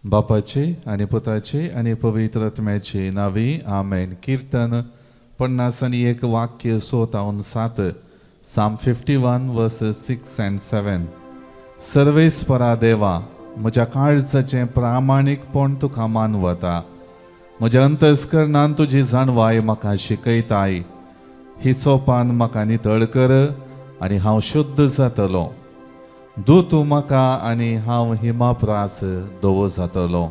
बापाचे आनी पुताचे आनी पवित्र आत्म्याचे नांवी आमेन. किर्तन 51 वाक्य 6 7, Psalm 51 verses 6 and 7. सर्वेस्परा देवा, म्हज्या काळजाचें प्रामाणीकपण तुका मानवता. म्हज्या अंतस्करणान तुजी जाणवाय म्हाका शिकयताय. हिसोपान म्हाका नितळ कर आनी हांव शुद्ध जातलो. धू तूं म्हाका आनी हांव हिमाप्रास धवो जातलो.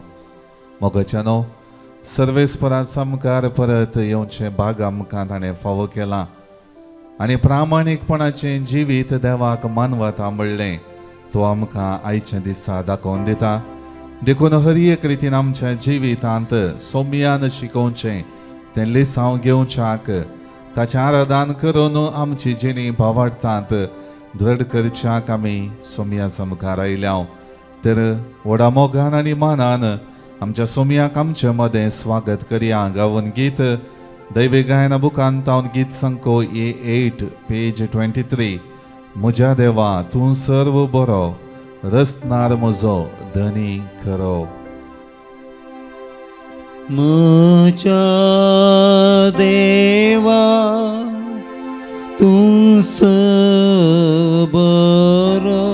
मोगाच्यानो, सर्वेस्परा सामकार परत येवचें भाग आमकां ताणें फावो केलां आनी प्रामाणीकपणाचें जिवीत देवाक मानवता म्हणलें तो आमकां आयच्या दिसा दाखोवन दिता. देखून हर एक रितीन आमच्या जिवितांत सोम्यान शिकोवचें तें लिसांव घेवच्याक, ताचें आराधन करून आमची जिणी भावार्थांत दृढ करच्याक आमी सोमया सामकार आयल्या. तर व्हडा मोगान आनी मानान आमच्या सोमयाक आमचे मदें स्वागत करया. गावन गीत दैवी गायना बुकान तावन गीत संको A8, page 23, म्हज्या देवा तूं सर्व बरो, रसनार म्हजो धनी खरो. म्हज्या देवा तूं बरो,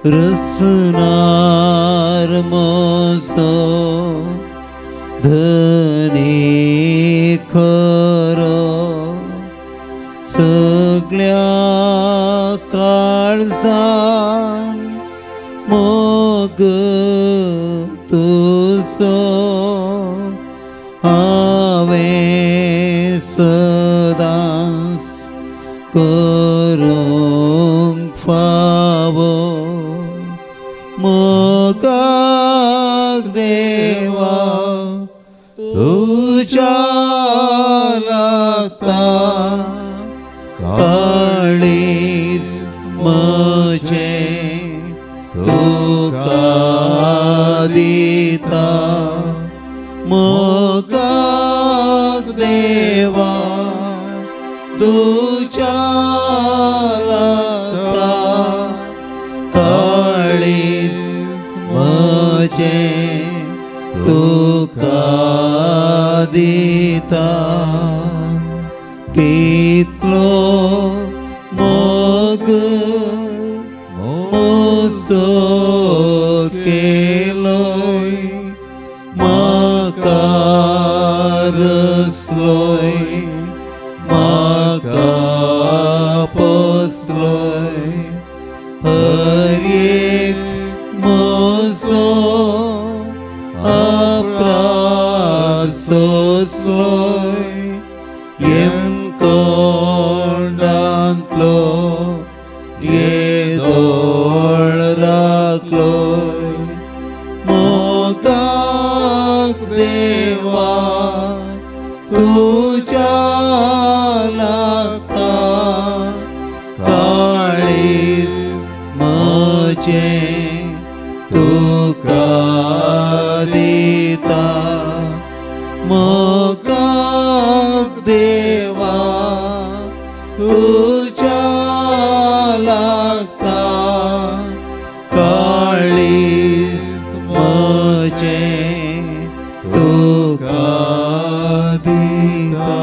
रसनार म्हजो धनी खरो. सगळ्या काळजान मोग तुजो हांवें सदांच करूंक फावो. मोगाक देवा तुज्या लागता काळीज म्हजें तुका दिता. मोगाक देवा तुज्या लागता काळीज म्हजें तुका दिता. कितलो मोग म्हजो केलोय, म्हाका रसलोय, म्हाका पोसलोय. हर एक म्हजो अपराध सोसलोय, यमकोंडांतलो येदोळ राखलोय. मोगाक देवा तुज्या लागता काळीज म्हजें तुका दिता. मोगाक देवा तुज्या लागता काळीज म्हजें तुका दिता.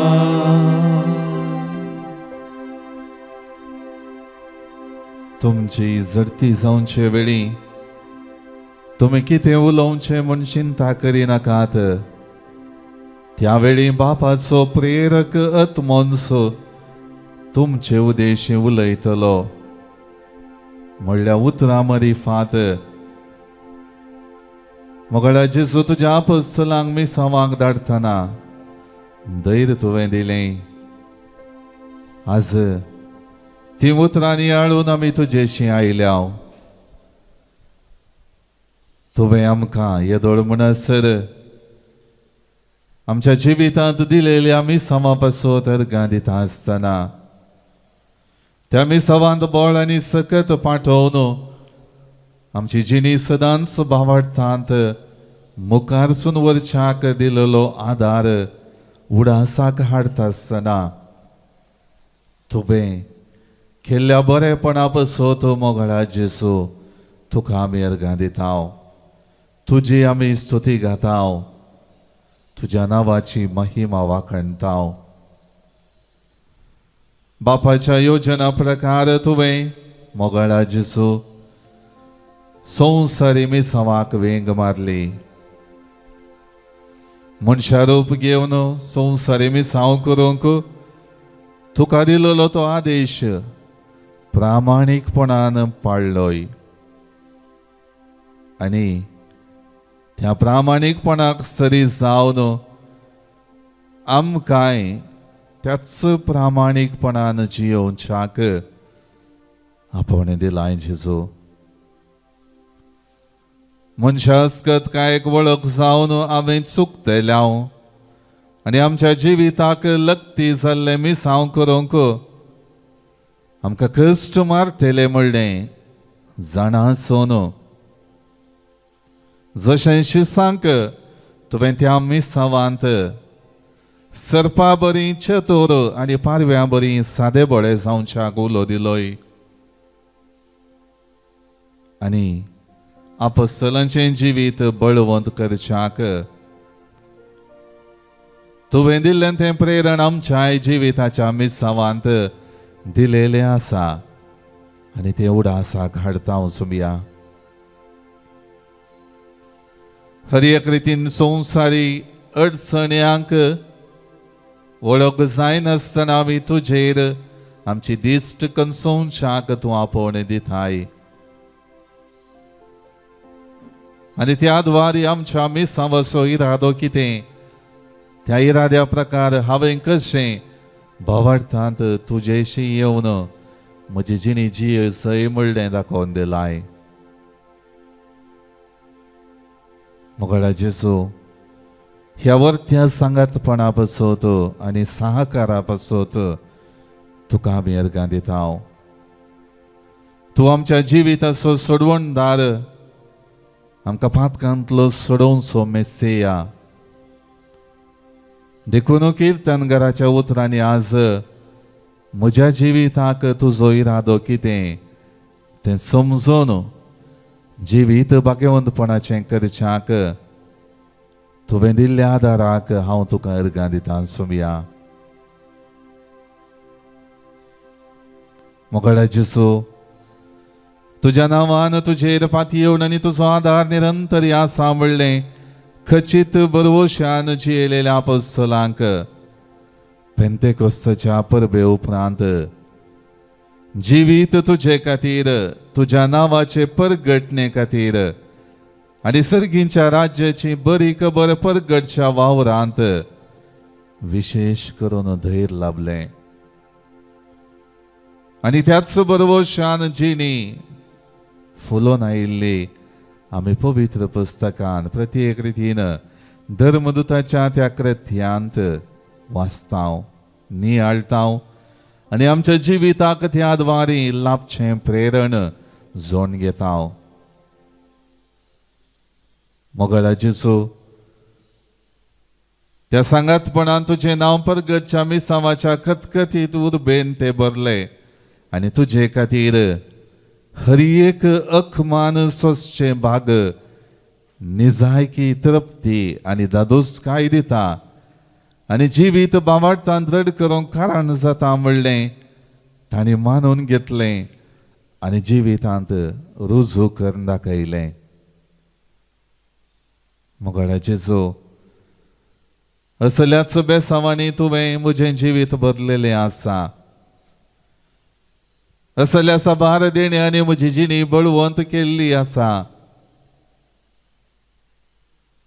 तुमची झडती जावचे वेळी तुमी कितें उलोवचें म्हूण चिंता करिनाकात. त्या वेळी बापाचो प्रेरक आत्मोन्सो तुमचे उद्देशी उलयतलो म्हणल्या उतरां मरिफात. मोगळा जेजू, तुज्या आपोस्तलांक मिसांवाक धाडटना धैर्य तुवें दिलें. आज ती उतरां नियाळून आमी तुजेशी आयल्या. तुवें आमकां येदोळ म्हणसर आमच्या जिवितांत दिलेल्या मिसांवा पासत अर्गां दिता आसतना त्या मिसावांत बळ आनी सकत पाठोवन आमची जिणी सदांच भावार्थांत मुखारसून वरच्याक दिलेलो आदार उडासाक हाडटा आसतना तुवें केल्ल्या बरेपणा पासत मोगळा जेसू, तुका आमी अर्गां दिता. तुजी आमी स्तुती गाताव, तुज्या नांवाची महिमा वाखणताव. बापाच्या योजना प्रकार तुवें मोगाळा जेजू संवसारी मिसांवाक वेंग मारली. मनशा रूप घेवन संवसारी मिसांव करूंक तुका दिलेलो तो आदेश प्रामाणीकपणान पाळ्ळोय आनी त्या प्रामाणीकपणाक सरी जावन आमकांय त्याच प्रामाणीकपणान जियोवच्याक आपोवणें दिलां जेजू. मनशा अस्कत कांय एक वळख जावन हांवें चुकतल्या आनी आमच्या जिविताक लक्ती जाल्लें मिसांव करूंक आमकां कश्ट मारतले म्हणलें जाणा आसून जशें शिसांक तुवें त्या मिसावांत सर्पा बरी चतोर आनी पारव्यां बरी सादे बळे जावच्याक उलो दिलोय आनी आपस्तलांचें जिवीत बळवंत करच्याक तुवें दिल्लें तें प्रेरण आमच्या जिविताच्या मिसावांत दिलेलें आसा आनी तें उडासाक हाडता हांव सुमया. हर एक रितीन संवसारी अडचण्यांक वळख जायनासतना आमी तुजेर आमची दिश्ट कन्सोवच्याक तूं आपोवणें दिताय आनी त्या द्वारे आमच्या मिसांवाचो इरादो कितें त्या इराद्या प्रकार हांवें कशें भावार्थांत तुजेशी येवन म्हजी जिणी जी सय म्हणलें दाखोवन दिलाय. मोगाळा जेजू, ह्या वर्त्या सांगातपणा पासत आनी सहकारा पासत तुका आमी अर्गां दिता. तूं आमच्या जिविताचो सोडवणदार, आमकां पातकांतलो सोडोवचो मेसेया. देखून किर्तनगराच्या उतरांनी आज म्हज्या जिविताक तुजो इरादो कितें तें समजून जिवीत भाग्यवंतपणाचें करच्याक तुवें दिल्ल्या आदाराक हांव तुका अर्गां दिता सुमया. मोगाळा जेजू, तुज्या नांवान तुजेर पातयेवन आनी तुजो आदार निरंतर आसा म्हणलें खचीत बरवशान जियेलेल्या apostलांक पेंतेकोस्ताच्या परबे उपरांत जिवीत तुजे खातीर तुज्या नांवाचे परगटणे खातीर आनी सर्गींच्या राज्याची बरी खबर परगटच्या वावरांत विशेश करून धैर्य लाभलें आनी त्याच बरवशान जिणी फुलोवन आयिल्ली आमी पवित्र पुस्तकान प्रत्येक रितीन धर्मदूताच्या त्या कृत्यांत वाचताव नियाळताव आनी आमच्या जिविताक त्या द्वारी लाभचें प्रेरण जोड घेताव. मोगाळा जेजू, त्या सांगातपणान तुजें नांव परगटच्या मिसांवाच्या खतखतीत उर्बेन ते भरले आनी तुजे खातीर हर एक अखमान सोसचें भाग निजायकी तृप्ती आनी दादोसकाय दिता आनी जिवीत बावाडतान दृढ करूंक कारण जाता म्हणलें तांणी मानून घेतलें आनी जिवितांत रुजू करून दाखयलें. मोगाळा जेजू, असल्याच बेसांवांनी तुवें म्हजें जिवीत बदलेलें आसा. असल्या साबार देण्यांनी म्हजी जिणी बळवंत केल्ली आसा.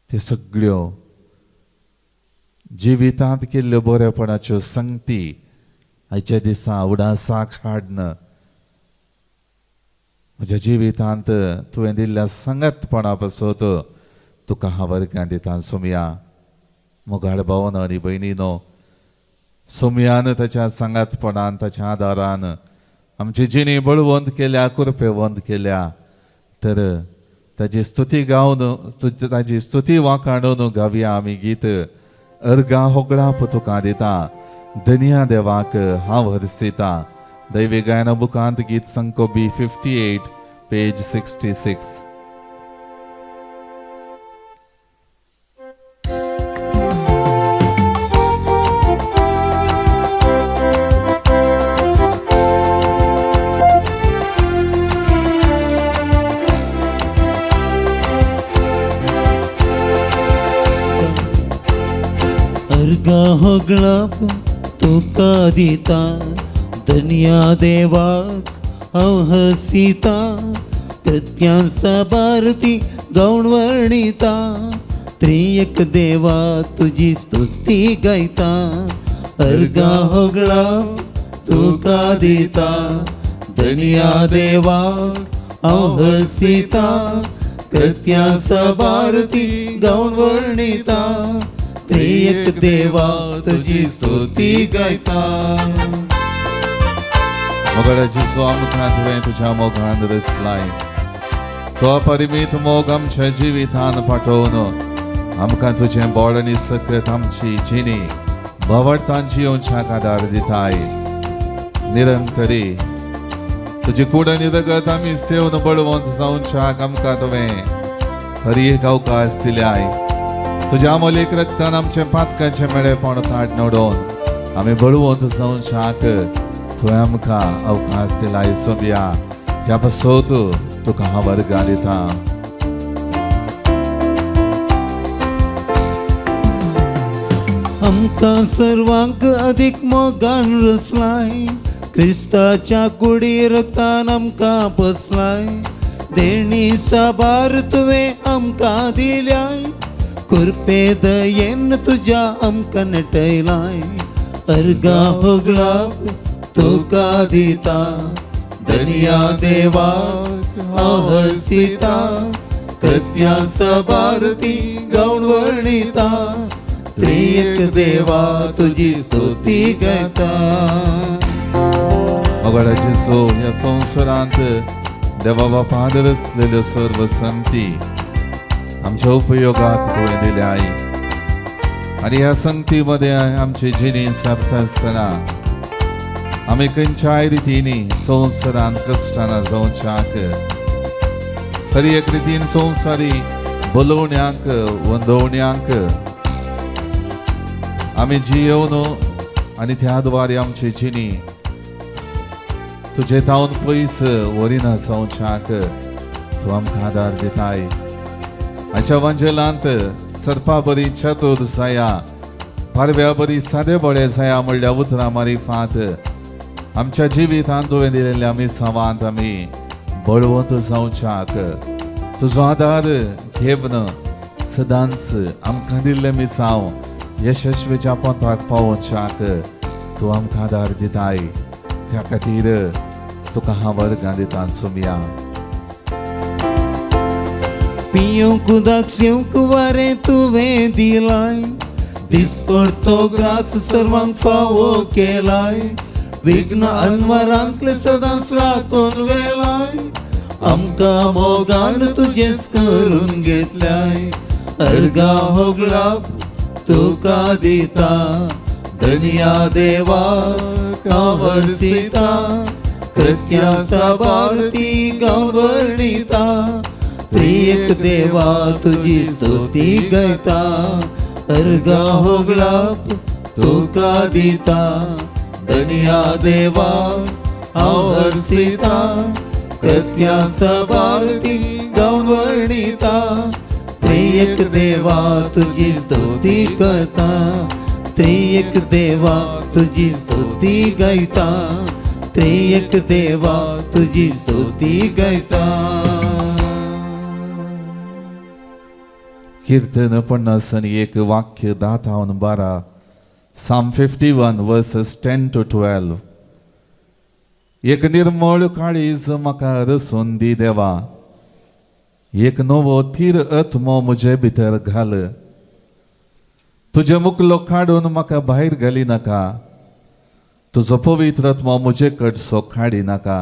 त्यो सगळ्यो जिवितांत केल्ल्यो बरेपणाच्यो संगती आयच्या दिसा उडासाक हाडन म्हज्या जिवितांत तुवें दिल्ल्या सांगातपणा पासत तुका हांव वर्गां दिता सोमया. मोगाळ भावनो आनी भयणीनो, सोमयान ताच्या सांगातपणान ताच्या आदारान आमची जिणी बळवंत केल्या, कृपेवंत केल्या तर ताजी स्तुती गावन ताजी स्तुती वाखाणून गावया आमी गीत अर्गां होगळाप तुका दिता धनिया देवाक हांव हरसिता. दैवी गायना बुकांत गीत संको बी 58 पेज 66. अर्घा होगळप तुका दिता, धन्या देवाक हांव हसिता, कृत्यां साबार ती गावन वर्णिता, त्रियक देवा तुजी स्तुती गायता. अर्घा होगळप तुका दिता, धन्या देवाक हांव हसिता, कृत्यां साबार ती गावन वर्णिता, त्रियक देवा तुजी स्तुती गायता. मोगाळ्या जेजू, आमकां तुवें तुज्या मोगान रचलाय. तो अपरिमीत मोग आमच्या जिवितान पाठोवन आमकां तुजें बोड आनी सकत आमची जिणी भावार्थान जियोवच्याक आदार दिताय. निरंतरी तुजी कूड आनी रगत आमी सेवन बळवंत जावच्याक आमकां तुवें हर एक अवकाश दिल्याय. तुज्या अमोलीक रक्तान आमचें पातकाचें मेळेपण काड उडोवन आमी बळवंत जावच्याक तुवें आमकां अवकाश दिलाय. सोबया, ह्या पासत तुका हांव वर्गां दिता. आमकां सर्वांक अदीक मोगान रचलाय, क्रिस्ताच्या कुडी रक्तान आमकां बसलाय, देणी साबार तुवें आमकां दिल्याय, कृपे दयेन तुज्या आमकां नटयलाय. अर्घा होगळाप तुका दिता, धन्या देवा हांव हसिता, कृत्यां साबार ती गावन वर्णिता, त्रियक देवा तुजी स्तुती गायता. मोगाळ्या जेजू, ह्या संवसारांत देवा बापान रचलेल्यो सर्व संगती आमच्या उपयोगाक तुवें दिल्याय आनी ह्या संगती मदें आमची जिणी सारता आसतना आमी खंयच्याय रितींनी संवसारांत कश्टाना जावच्याक, हर एक रितीन संवसारी बोलोवण्यांक वंदोवण्यांक आमी जियोवन आनी त्या द्वारे आमची जिणी तुजे तावन पयस व्हरिना जावच्याक तूं आमकां आदार दिताय. आयच्या वांजेलांत सर्पा बरी चतुर जाया, पारव्या बरी सादे बळे जाया म्हणल्या उतरां मारिफात आमच्या जिवितांत तुवें दिलेल्या मिसावांत आमी बळवंत जावच्याक तुजो आदार घेवन सदांच आमकां दिल्लें मिसांव यशस्वीच्या पंथाक पावोवच्याक तूं आमकां आदार दिताय. त्या खातीर तुका हांव वर्गां दिता सुमया. पियोंक उदक सेवंक वारें तुवें दिलाय, दिसपडतो ग्रास सर्वांक फावो केलाय, विघ्न अनवरांतले सदांच राखून वेलाय, आमकां मोगान तुजेच करून घेतल्याय. अर्घा होगळाप तुका दिता, धन्या देवा हांव हसिता, कृत्यां साबार ती गावन वर्णिता, त्रियक देवा तुजी स्तुती गायता. अर्घा होगळाप तुका दिता, धन्या देवा हांव हसिता, कृत्यां साबार ती गावन वर्णिता, त्रियक देवा तुजी स्तुती करता, त्रियक देवा तुजी स्तुती गायता, त्रियक देवा तुजी स्तुती गायता. कीर्तन 51 वाक्य 10 12. Psalm 51 verses 10 to 12. एक निर्मळ काळीज म्हाका रसून दी देवा, एक नवो थीर आत्मो म्हजे भितर घाल. तुजे मुकलो काडून म्हाका भायर घाली नाका, तुजो पवित्र आत्मो म्हजे कडसो काडी नाका.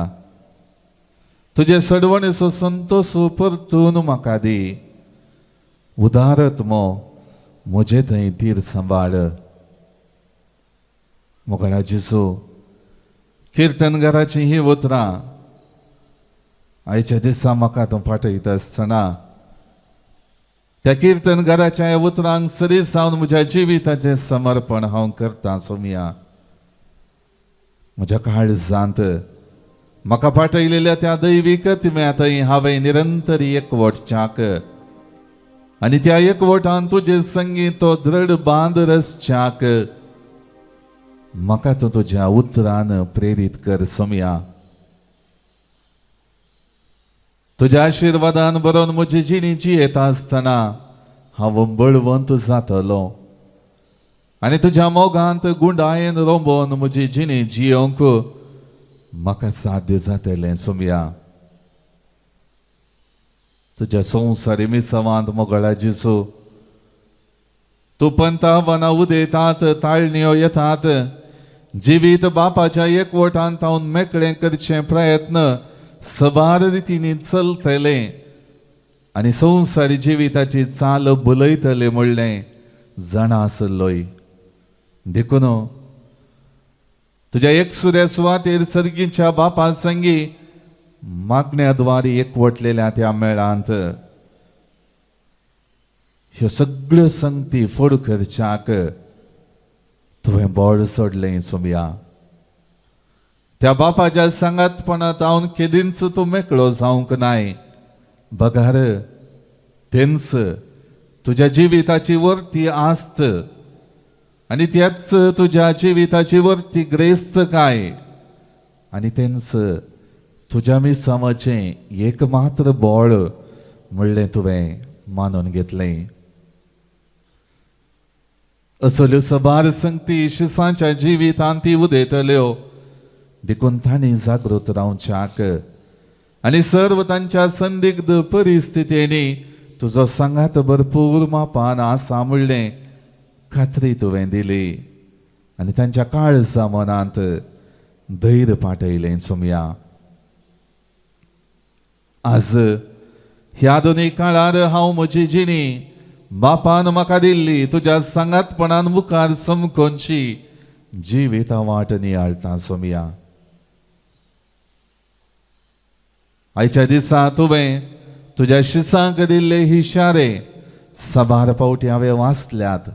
तुजे सडवणेचो संतोश परतून म्हाका दी, उदार आत्मो म्हजे थंय तीर सांबाळ. मोगाळा जेजू, किर्तनगाराची ही उतरां आयच्या दिसा म्हाका तूं पाठयता आसतना त्या किर्तनगाराच्या ह्या उतरांक सरी जावन म्हज्या जिविताचें समर्पण हांव करता. सोमया, म्हज्या काळजांत म्हाका पाठयलेल्या त्या दैवीक तुवें आतां हांवें निरंतर एकवटच्याक आनी त्या एकवटान तुजे संगीत तो दृढ बांद रचच्याक म्हाका तूं तुज्या उतरान प्रेरीत कर सोमया. तुज्या आशिर्वादान बरोवन म्हजी जिणी जियेता आसतना हांव बळवंत जातलो आनी तुज्या मोगांत गुंडायेन रोंबोवन म्हजी जिणी जियोवंक म्हाका साध्य जातलें सोमया. तुज्या संवसारी मिसवांत मोगळा जेजू, तूं पंतावना उदयतात, ताळण्यो येतात, जिवीत बापाच्या एकवटान तावन मेकळें करचे प्रयत्न सबार रितींनी चलतले आनी संवसारी जिविताची चाल बुलयतले म्हणलें जाणा आसलोय. देखून तुज्या एकसुऱ्या सुवातेर सर्गीच्या बापा संगी मागण्या द्वारे एकवटलेल्या त्या मेळांत ह्यो सगळ्यो संगती फोड करच्याक तुवें बळ सोडलें सोमया. त्या बापाच्या सांगातपणांत हांव केदींच तूं मेकळो जावंक नाय, बगार तेंच तुज्या जिविताची वर्ती आस्त आनी त्याच तुज्या जिविताची वर्ती ग्रेस्त काय आनी तेंच तुज्या मिसांवाचें एक मात्र बळ म्हणलें तुवें मानून घेतलें. असल्यो सबार संगती शिसांच्या जिवितांत ती उदयतल्यो, देखून तांणी जागृत रावच्याक आनी सर्व तांच्या संदिग्ध परिस्थितींनी तुजो सांगात भरपूर मापान आसा म्हणलें खात्री तुवें दिली आनी तांच्या काळजा मनांत धैर्य पाठयलें सोमया. आज ह्या दोनी काळार हांव म्हजी जिणी बापान म्हाका दिल्ली तुज्या सांगातपणान मुखार समकोनची जिविता वाट नियाळटा सोमया. आयच्या दिसा तुवें तुज्या शिसांक दिल्ले हिशारे साबार फावटी हांवें वाचल्यात.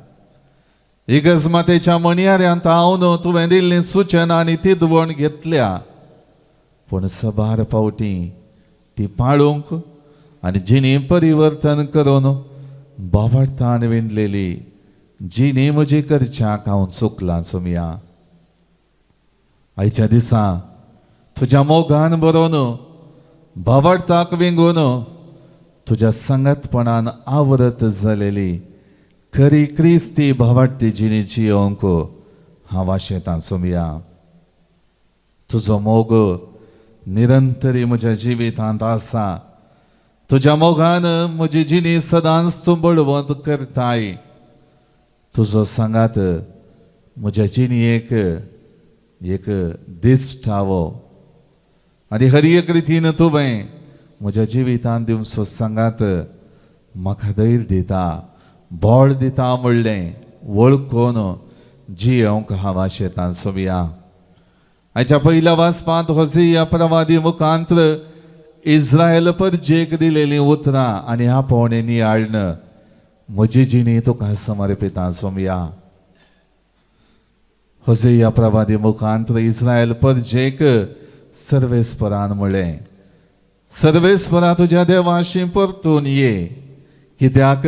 इगर्ज मातेच्या म्हणयाऱ्यांत हांव तुवें दिल्ली सुचना आनी तिदवण घेतल्या, पूण साबार फावटी ती पाळूंक आनी जिणी परिवर्तन करून बावडतान विणलेली जिणी म्हजी करच्याक हांव चुकलां सोमया. आयच्या दिसा तुज्या मोगान बरोवन बावडताक विंगून तुज्या सांगातपणान आवरत जालेली खरी क्रिस्ती भावाडती जिणी जियोवंक हांव आशेतां सोमया. तुजो मोग निरंतरी म्हज्या जिवितांत आसा. तुज्या मोगान म्हजी जिणी सदांच तूं बळवंत करताय. तुजो सांगात म्हज्या जिणयेक एक दिश्टावो आनी हर एक रितीन तुवें म्हज्या जिवितांत दिवचो सांगात म्हाका धैर्य दिता, बळ दिता म्हणलें वळखून जियोवंक हांव आशेतां सोमया. आयच्या पयल्या वाचपांत होजिया प्रवादी मुखांत्र इस्रायल परजेक दिलेलीं उतरां आनी आपोवणें नियाळण म्हजी जिणी तुका समर्पिता सोमया. होजिया प्रवादी मुखांत्र इस्रायल परजेक सर्वेस्परान म्हणलें, सर्वेस्परा तुज्या देवाशी परतून ये, कित्याक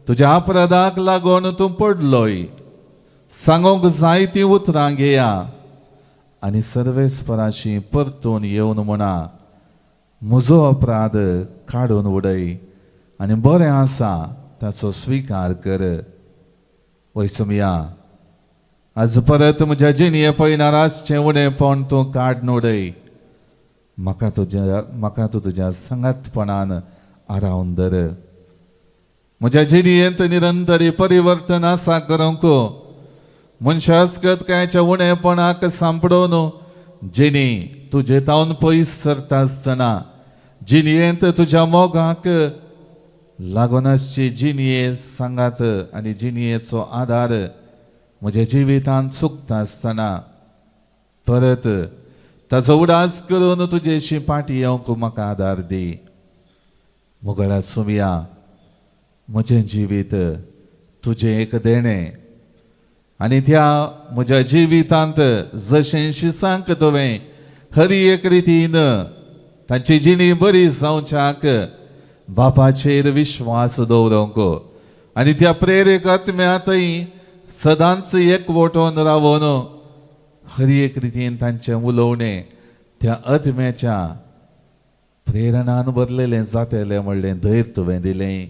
तुज्या अपराधाक लागून तूं पडलोय. सांगूंक जायतीं उतरां घेया आनी सर्वेस्पराशी परतून येवन म्हणा, म्हजो अपराध काडून उडय आनी बरें आसा ताचो स्विकार कर. वय सोमया, आज परत म्हज्या जिणये पयणार आसचें उणेपण तूं काडून उडय. म्हाका तूं तुज्या सांगातपणान आरावन धर. म्हज्या जिणयेंत निरंतरी परिवर्तन आसा करूंक मनशासकत कांयच्या उणेपणाक सांपडोवन जिणी तुजे तावन पयस सरता आसतना जिणयेंत तुज्या मोगाक लागून आसची जिणये सांगात आनी जिणयेचो आदार म्हज्या जिवितांत चुकता आसतना परत ताचो उडास करून तुजेशी पाटी येवंक म्हाका आदार दी. मोगळा सुमया, म्हजें जिवीत तुजें एक देणें आनी त्या म्हज्या जिवितांत जशें शिसांक तुवें हर एक रितीन तांची जिणी बरी जावच्याक बापाचेर विश्वास दवरूंक आनी त्या प्रेरक आत्म्यांतय सदांच एकवटून रावन हर एक रितीन तांचें उलोवणें त्या आत्म्याच्या प्रेरणान बदलेलें जातलें म्हणलें धैर्य तुवें दिलें.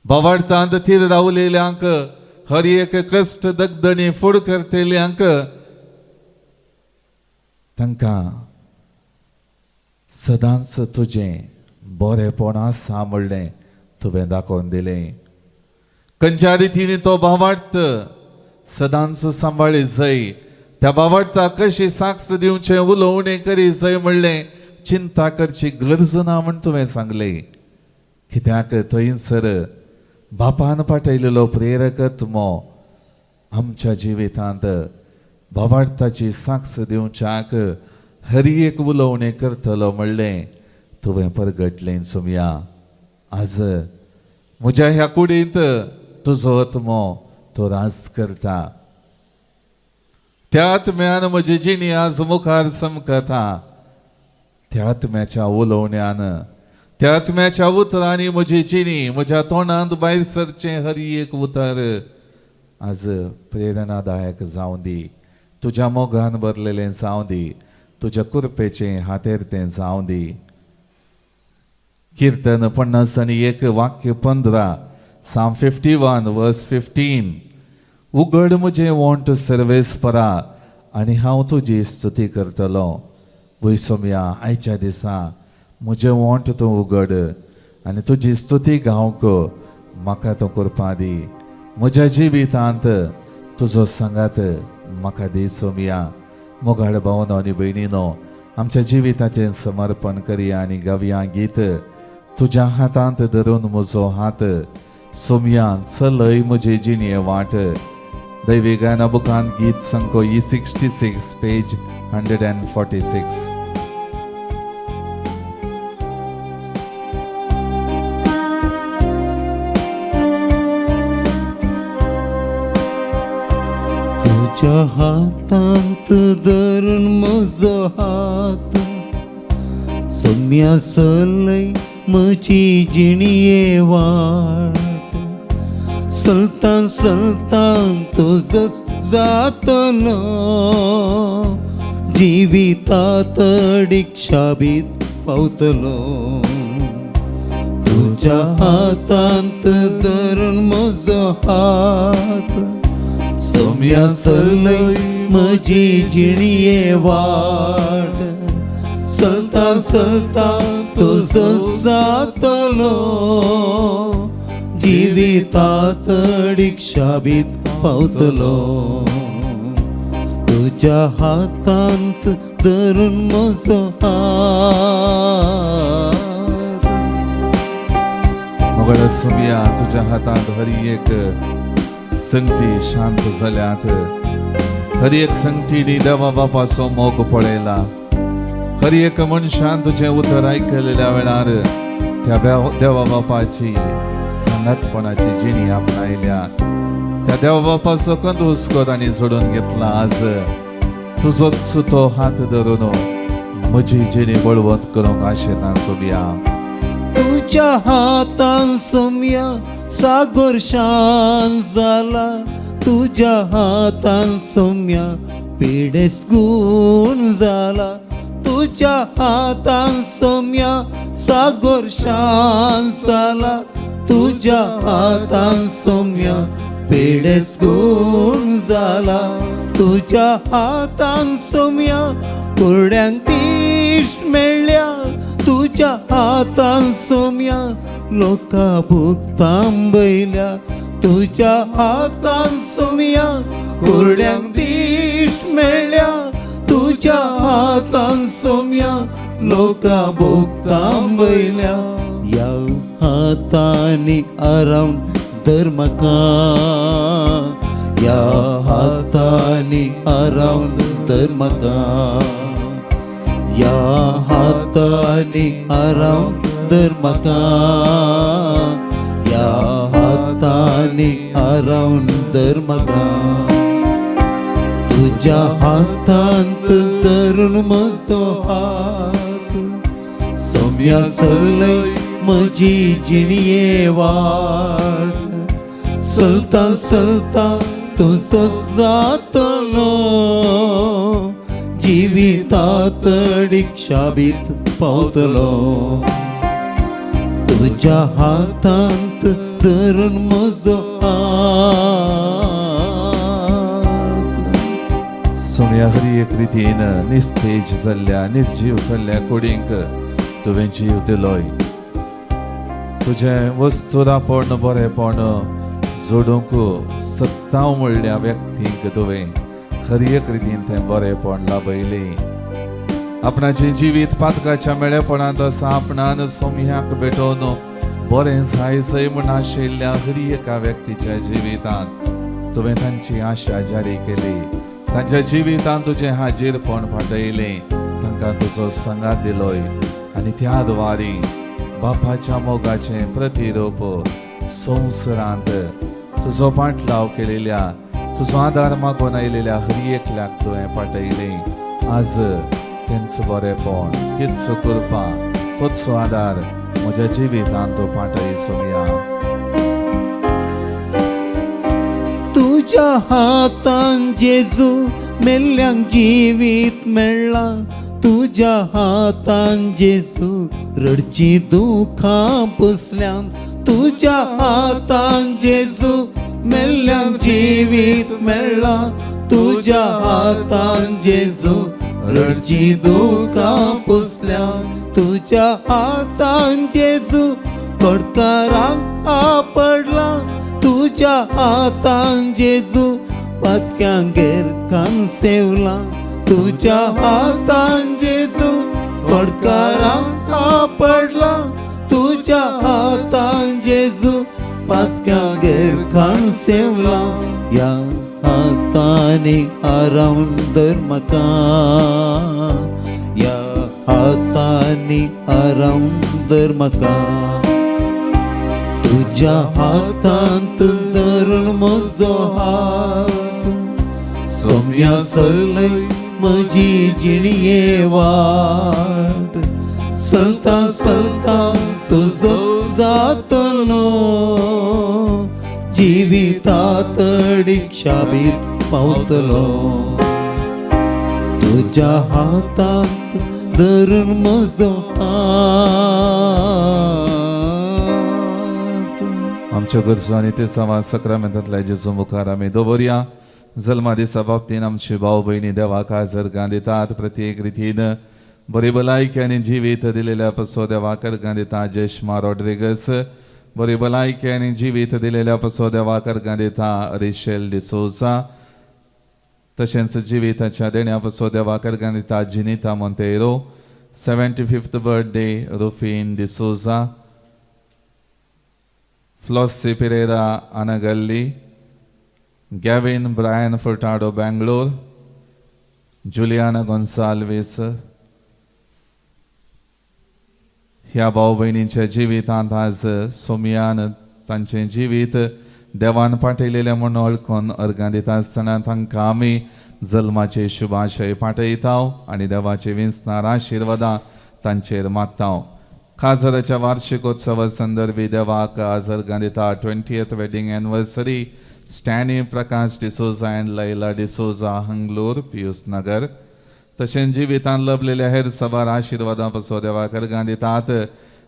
बावार्थांत थीर रावलेल्यांक हर एक कश्ट दगदणी फुड करतल्यांक तांकां सदांच तुजें बरेंपण आसा म्हणलें तुवें दाखोवन दिलें. खंयच्या रितीन तो भावार्थ सदांच सांबाळी जाय, त्या भावार्थाक कशी साक्ष दिवचें उलोवणें करी जाय म्हणलें चिंता करची गरज ना म्हण तुवें सांगलें. कित्याक थंयसर बापान पाठयलेलो प्रेरक आत्मो आमच्या जिवितांत भावार्थाची साक्ष दिवच्याक हर एक उलोवणें करतलो म्हणलें तुवें परगटलें. सोमया आज म्हज्या ह्या कुडींत तुजो आत्मो तो राज करता, त्या आत्म्यान म्हजी जिणी आज मुखार चमकता. त्या आत्म्याच्या उलोवण्यान त्या आत्म्याच्या उतरांनी म्हजी जिणी म्हज्या तोंडांत भायर सरचें हर एक उतर आज प्रेरणादायक जावं दी, तुज्या मोगान भरलेलें जावं दी, तुज्या कृपेचें हातेर तें जावं दी. कीर्तन 51 वाक्य 15, Psalm 51 verse 15. उगड म्हजें वोंट सर्वेस्परा आनी हांव तुजी स्तुती करतलो. वय सोमया आयच्या दिसा म्हजें वोंट तूं उगड आनी तुजी स्तुती गावंक म्हाका तूं करपा दी. म्हज्या जिवितांत तुजो सांगात म्हाका दी सोमया. मोगाळ भावनो आनी भयणीनो, आमच्या जिविताचें समर्पण करया आनी गावया गीत तुज्या हातांत धरून म्हजो हात सोमया चलय म्हजे जिणये वाट. दैवी गायना बुकान गीत संको E66 page 146. तुज्या हातांत धरून म्हजो हात सोम्या चलय म्हजी जिणये वाट. चलता चलता तुजो जातलो जिवितात दीक्षाबीत पावतलो. तुज्या हातांत धरून म्हजो हात सोम्या चलय म्हजी जिणये वाट. चलता चलता तुजो जातलो जिवितात दीक्षाबीत पावतलो. तुज्या हातांत धरून म्हजो हात. मोगाळ सोमया तुज्या हातांत हर एक संगती शांत जाल्यात, हर एक संगतीनी देवा बापाचो मोग पळयला. हर एक मनशान तुजें उतर आयकलेल्या वेळार त्या देवा बापाची सांगातपणाची जिणी आपणायल्या, त्या देवा बापाचो कंदूस आनी जोडून घेतला. आज तुजोच तो हात धरून म्हजी जिणी बळवंत करूंक आशेता सोमया. तुज्या हातान सोम्या सागर शांत जाला, तुज्या हातान सोम्या पिडेस गुण जाला. तुज्या हातान सोम्या सागर शांत जाला, तुज्या हातान सोम्या पिडेस गुण जाला. तुज्या हातान सोम्या कुरड्यांक दीश मेळ्ळ्या, तुज्या हातान सोम्या लोका भुगतांबयल्या. तुज्या हातान सोम्या कुरड्यांक दीश मेळ्ळ्या, तुज्या हातान सोम्या लोका भुगतांबयल्या. ह्या हातांनी आराम धर म्हाका, ह्या हातांनी आराम धर म्हाका, ह्या हातांनी आराम धर म्हाका, ह्या हातांनी आराम धर म्हाका. तुज्या हातांत धरून म्हजो हात सोम्या सरलय म्हजी जिणये वाट चलता चलता तुजो जातलो जिवितात डिक्षाबीत पावतलो तुज्या हातांत धरून म्हजो हात. सोम्या हरी एक रितीन निस्तेज जाल्ल्या निर्जीव जाल्ल्या कुडींक तुवें जीव दिलोय. तुजें वस्तुरापण बरेपण जोडूंक सत्ताव म्हणल्या व्यक्तींक तुवें हर एक रितीन तें बरेपण लाभयलें. आपणाचें जिवीत पातकाच्या मेळेपणांत आसा आपणान सोम्याक भेटोवन बरें जाय म्हूण आशिल्ल्या हर एका व्यक्तीच्या जिवितांत तुवें तांची आशा जारी केली. तांच्या जिवितांत तुजें हाजीरपण पाठयलें, तांकां तुजो सांगात दिलोय आनी त्या द्वारी बापाच्या मोगाचें प्रतिरूप संवसारांत तुजो पाटलाव केलेल्या तुजो आदार मागून आयलेल्या हर एकल्याक तुवें पाठयलें. आज तेंच बरेपण, तीच कृपा, तोच आदार म्हज्या जिवितांत तूं पाठय सोमया. तुज्या हातान जेजू मेल्ल्यांक जिवीत मेळ्ळां तुज्या हातान जेजू रडची दुखां पुसल्यान तुज्या हातान जेजू मेल्ल्यांक जिवीत मेळ्ळां तुज्या हातान जेजू रडची दुखां पुसल्यान तुज्या हातान जेजू कोडकारांक आपडला तुज्या हातान जेजू पातक्यांगेर खान सेवला तुज्या हातान जेजू कोडकारांक आपडला तुज्या हातान जेजू पातक्यांगेर खान सेवला ह्या हाताने आरावन धर म्हाका ह्या हाताने आरावन धर म्हाका तुज्या हातांत धरून म्हजो हात सोम्या सरलय म्हजी जिणये वाट चलता चलता तुजो जातलो जिवितात डिक्षाबीत पावतलो तुज्या हातांत धरून म्हजो हात. आमच्यो गरजो आनी ते समाज सक्रामेंतांतल्या जेजू मुखार आमी दवरया. जल्मा दिसा बाबतीन आमची भाव भयणी देवाक अर्गां दितात. प्रत्येक रितीन बरी भलायकी आनी जिवीत दिलेल्या पसो देवाक अर्गां दिता जेशमा रॉड्रिगस. बरी भलायकी आनी जिवीत दिलेल्या पसो देवाक अर्गां दिता रिशेल डिसोजा. तशेंच जिविताच्या देण्या पसो देवाक अर्गां दिता Jinita Monteiro. 75th birthday Rufin D'Souza, Flossie Pereira Anagalli, Gavin Brian Furtado Bangalore, Juliana Gonsalves. ह्या भाव भयणींच्या जिवितांत आज सोमयान तांचें जिवीत देवान पाठयलेलें म्हूण वळखून अर्गां दिता आसतना तांकां आमी जल्माचे शुभाशय पाठयता आनी देवाचे विंचणार आशिर्वादां तांचेर मागता. खाजराच्या वार्षिकोत्सवा संदर्भी देवाक आज अर्गां दिता 20th wedding anniversary Stany Prakash D'Souza and Laila D'Souza, Hanglur, Piyush Nagar. तशेंच जिवितांत लभलेल्या हेर सबार आशिर्वादां पसो देवाक अर्गां दितात.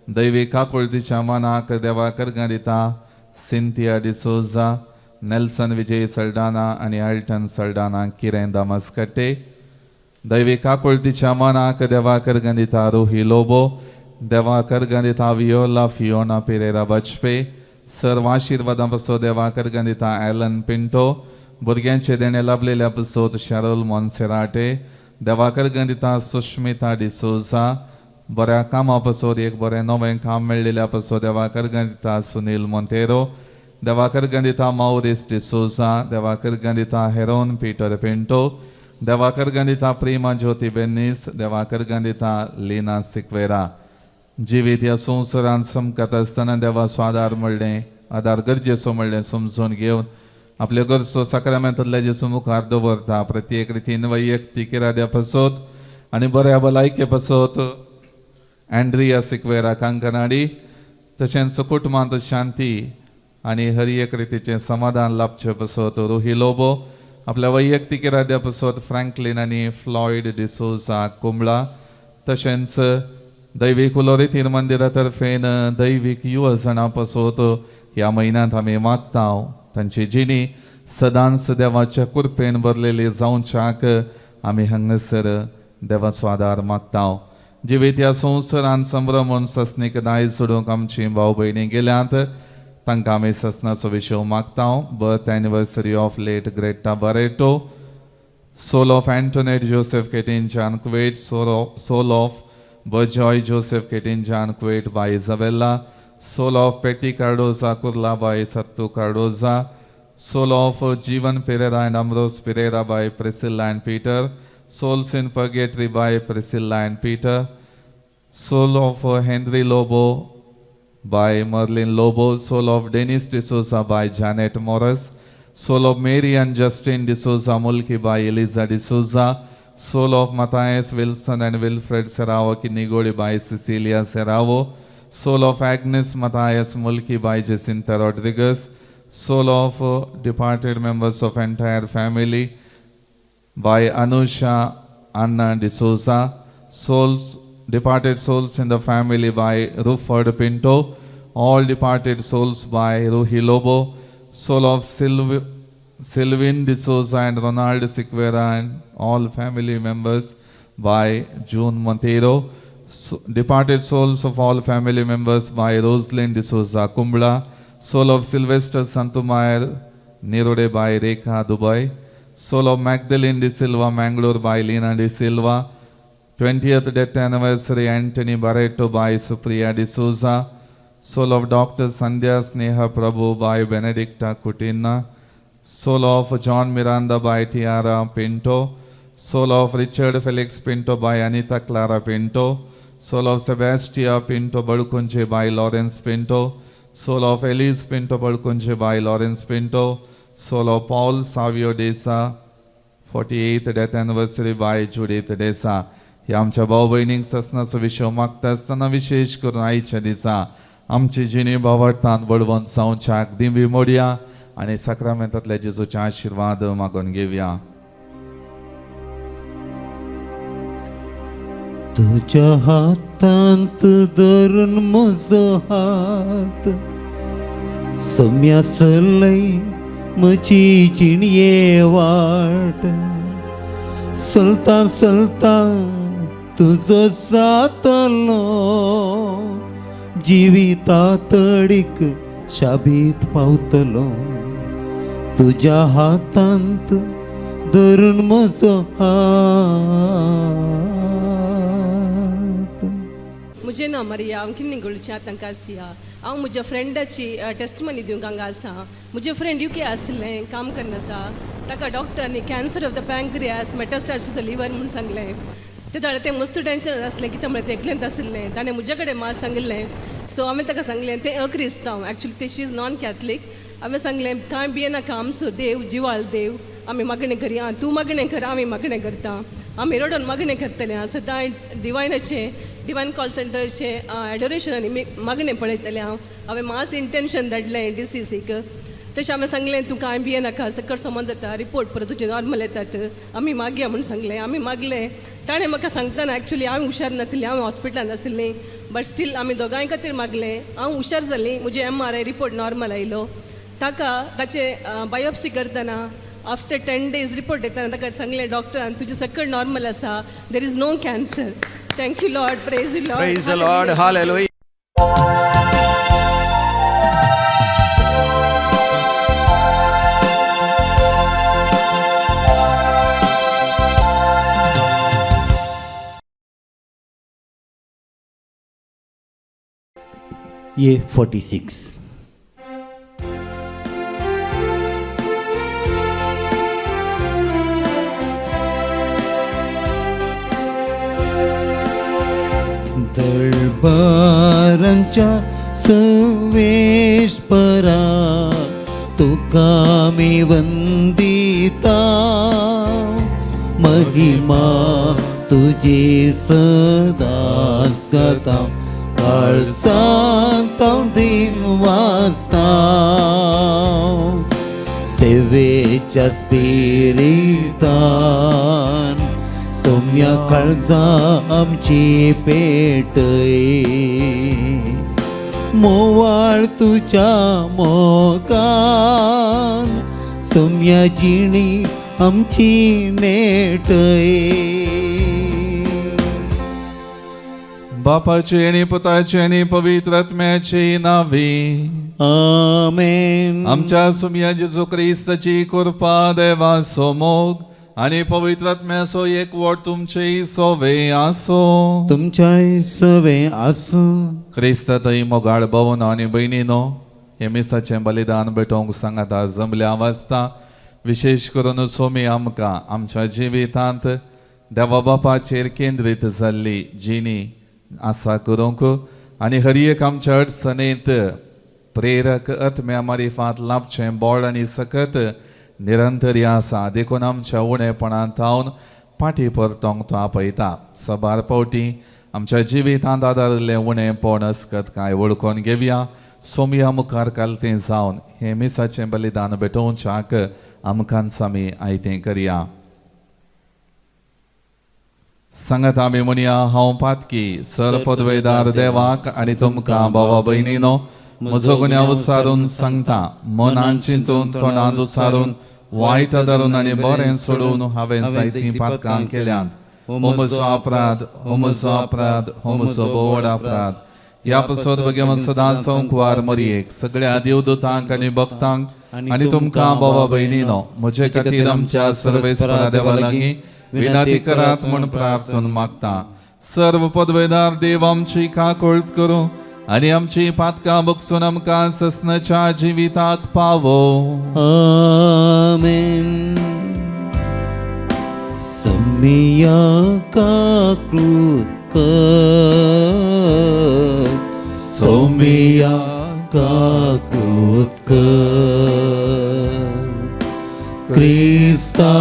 दैवी काकुळतीच्या मनाक देवाक अर्गां दिता सिंथिया डिसोजा, नेल्सन विजय सल्डाना आनी अल्टन सल्डाना किरेंदा मस्कटे. दैवी काकुळतीच्या मनाक देवाक अर्गां दिता रोही लोबो. देवाक अर्गां दिता वियोला फियोना पेरेरा बजपे. सर्व आशिर्वादां पसो देवाक अर्गां दिता एलन पिंटो. भुरग्यांचे देणें लाभलेल्या पसोत शॅरोल मोन्सेराटे. देवाक अर्गां दिता सुष्मिता डिसोजा. बऱ्या कामा पसोत एक बरें नवें काम मेळ्ळेल्या पसो देवाक अर्गां दिता सुनील मोंतेरो. देवाक अर्गां दिता मावरीस डिसोजा. देवाक अर्गां दिता हेरोन पीटर पिंटो. देवाक अर्गां दिता प्रेमा ज्योती बेन्नीस. देवाक अर्गां दिता लीना सिक्वेरा. जिवीत ह्या संवसारांत समकत आसतना देवाचो आदार म्हणलें आदार गरजेचो म्हणलें समजून घेवन आपल्यो गरजो साक्रामेंतांतल्या जेजू मुखार दवरता. प्रत्येक रितीन वैयक्तीक इराद्या पसत आनी बऱ्या भलायके पसत अँड्रिया सिक्वेरा कांकनाडी तशेंच कुटुंबांत शांती आनी हर एक रितीचें समाधान लाभचें पसत रोही लोबो आपल्या वैयक्तीक इराद्या पसत फ्रँकलीन आनी फ्लॉयड डिसोजा कुंबळा तशेंच दैवीक उलोरितीन मंदिरा तर्फेन दैवीक युवजणां पसत ह्या म्हयन्यांत आमी मागता. तांची जिणी सदांच देवाच्या कृपेन भरलेली जावच्याक आमी हांगासर देवाचो आदार मागता. जिवीत ह्या संवसारान संभ्रमून ससनीक दायज सोडूंक आमची भाव भयणी गेल्यात तांकां आमी ससनाचो विशय मागता. Birth anniversary of late Greta Barreto, soul of Antoinette Joseph Ketinjan Kuwait, soul of Bajoy Joseph Ketinjan Kuwait by Isabella, soul of Petty Cardoza Kurla by Sattu Cardoza, soul of Jeevan Pereira and Ambrose Pereira by Priscilla and Peter, souls in purgatory by Priscilla and Peter, soul of Henry Lobo by Merlin Lobo, soul of Dennis D'Souza by Janet Morris, soul of Mary and Justin D'Souza Mulki by Eliza D'Souza, soul of Matthias Wilson and Wilfred Serrao Kinigodi by Cecilia Serrao, soul of Agnes Matthias Mulki by Jacinta Rodriguez, soul of departed members of entire family by Anusha Anna D'Souza, souls departed souls in the family by Ruford Pinto, all departed souls by Ruhi Lobo, soul of Sylvin D'Souza and Ronald Siqueira and all family members by June Monteiro, departed souls of all family members by Rosalind D'Souza Kumbla, soul of Sylvester Santumayer Nirode by Rekha Dubai, soul of Magdalene De Silva Mangalore by Lena De Silva, 20th death anniversary Anthony Barreto by Supriya D'Souza, soul of Dr. Sandhya Sneha Prabhu by Benedicta Kutina, soul of John Miranda by Tiara Pinto, soul of Richard Felix Pinto by Anita Clara Pinto, soul of Sebastia Pinto Badukunje by Lawrence Pinto, soul of Elise Pinto Badukunje by Lawrence Pinto, soul of Paul Savio Desa, 48th death anniversary by Judith Desa. ह्या आमच्या भाव भयणींक ससनाचो विशय मागता आसतना विशेष करून आयच्या दिसा आमची जिणी भावार्थान बळवंत जावच्याक दिंबी मोडया आनी साक्रामेंतांतल्या जेजूचे आशिर्वाद मागून घेवया. तुज्या हातांत धरून म्हजो हात सम्या चलय म्हजी जिणये वाट चलता चलता तुजो जातलो जिविता तडीक शाबीत पावतलो तुज्या हातांत धरून म्हजो हात. म्हजें नांव मरिया, हांव किन्निगोळच्या तांकां आसिया. हांव म्हज्या फ्रेंडाची टेस्टमनी दिवंक हांगा आसा. म्हजें फ्रेंड युके आसलें, काम करना आसा. ताका डॉक्टरांनी cancer of the pancreas, metastasis liver म्हूण सांगलें. ते ताणें तें मस्त टेंशन आसलें, कितें म्हळ्यार तें एकलेंत आशिल्लें. ताणें म्हजे कडेन मात सांगिल्लें. सो हांवें ताका सांगलें, तें अक्रिस्तांव, एक्चुली ते, she is non Catholic. हांवें सांगलें, कांय भियेनाका, आमचो देव जिवाळ देव, आमी मागणें करया, तूं मागणें कर, आमी मागणें करता, आमी रडोन मागणें करतले. सदांय डिवायनाचें, डिवायन कॉल सेंटरचें एडोरेशन आनी मागणें पळयतलें हांव. हांवें मास इंटेन्शन धाडलें डिसीसीक. तशें हांवें सांगलें, तूं कांय भियेनाका, सकट समज जाता, रिपोर्ट परत तुजे नॉर्मल येतात, आमी मागया म्हूण सांगलें. आमी मागलें. ताणें म्हाका सांगतना, एक्चुली हांव हुशार नासलें, हांव हॉस्पिटलांत आशिल्लें, बट स्टील आमी दोगांय खातीर मागलें. हांव हुशार जालीं, म्हजें एमआरआय रिपोर्ट नॉर्मल आयलो. ताका ताचे बायोप्सी करतना आफ्टर 10 डेज रिपोर्ट येतना ताका सांगलें डॉक्टरान, तुजें सगळें नॉर्मल आसा, there is no cancer. Thank you Lord, praise you Lord. Praise the Lord. Hallelujah. A 46. दळबारांच्या सवेश्परा तुका मी वंदिता, महिमा. तुजी सदांच गाता काळजांत हांव दिन वाचता सेवेच्या स्पिरितान सोम्या काळजा आमची पेटय मोवाळ तुझ्या मोगान सोम्या जिणी आमची नेटय. बापाचे आनी पुताचे आनी पवित्र आत्म्याचे नावे. आमेन. आमच्या सुमया जेजू क्रिस्ताची कृपा, देवाचो मोग आनी पवित्र आत्म्याचो एकवट तुमचे सोवे आसो. तुमच्याय सवे आसूं. क्रिस्तातय मोगाळ भवन आनी भयणीनो, हे मिसाचें बलिदान भेटोवंक सांगाता जमल्या वाचता. विशेश करून सोमी आमकां आमच्या जिवितांत देवा बापाचेर केंद्रीत जाल्ली जिणी आसा करूंक आनी हर एक आमच्या अडचणींत प्रेरक आत्म्या मारिफात लाभचें बळ आनी सकत निरंतरी आसा. देखून आमच्या उणेपणांत थावन फाटीं परतोंक तो आपयता. सबार फावटी आमच्या जिवितांत आदारिल्लें उणेपण अस्कत कांय वळखून घेवया. सोमया मुखार कालतें जावन हें मिसाचें बलिदान भेटोवच्याक आमकांच आमी आयतें करया. सांगात आमी म्हणया, हांव पातकी सर पदवेदार देवाक आनी तुमकां भावा भयणीनो म्हजो गुन्यांव उसारून सांगता. मनान चिंतून, तोंडान उसारून, वायट धरून आनी बरें सोडून हांवें जायतीं पातकां केल्यांत. हो म्हजो अपराध, हो म्हजो अपराध, हो म्हजो बोवड अपराध. ह्या पसत भगवान सदां संकुवार मरयेक, सगळ्या देवदूतांक आनी भक्तांक आनी तुमकां भावा भयणीनो म्हजे खातीर आमच्या सर्वेस्परा देवा लागीं विनंती करात म्हूण प्रार्थना मागता. सर्व पदवेदार देव आमची काकळत करूं आनी आमची पातकां बगसून आमकां ससनाच्या जिविताक पावो. आमेन. सम्या काकृत कर, सोम्या काकृत कर, क्रिस्ता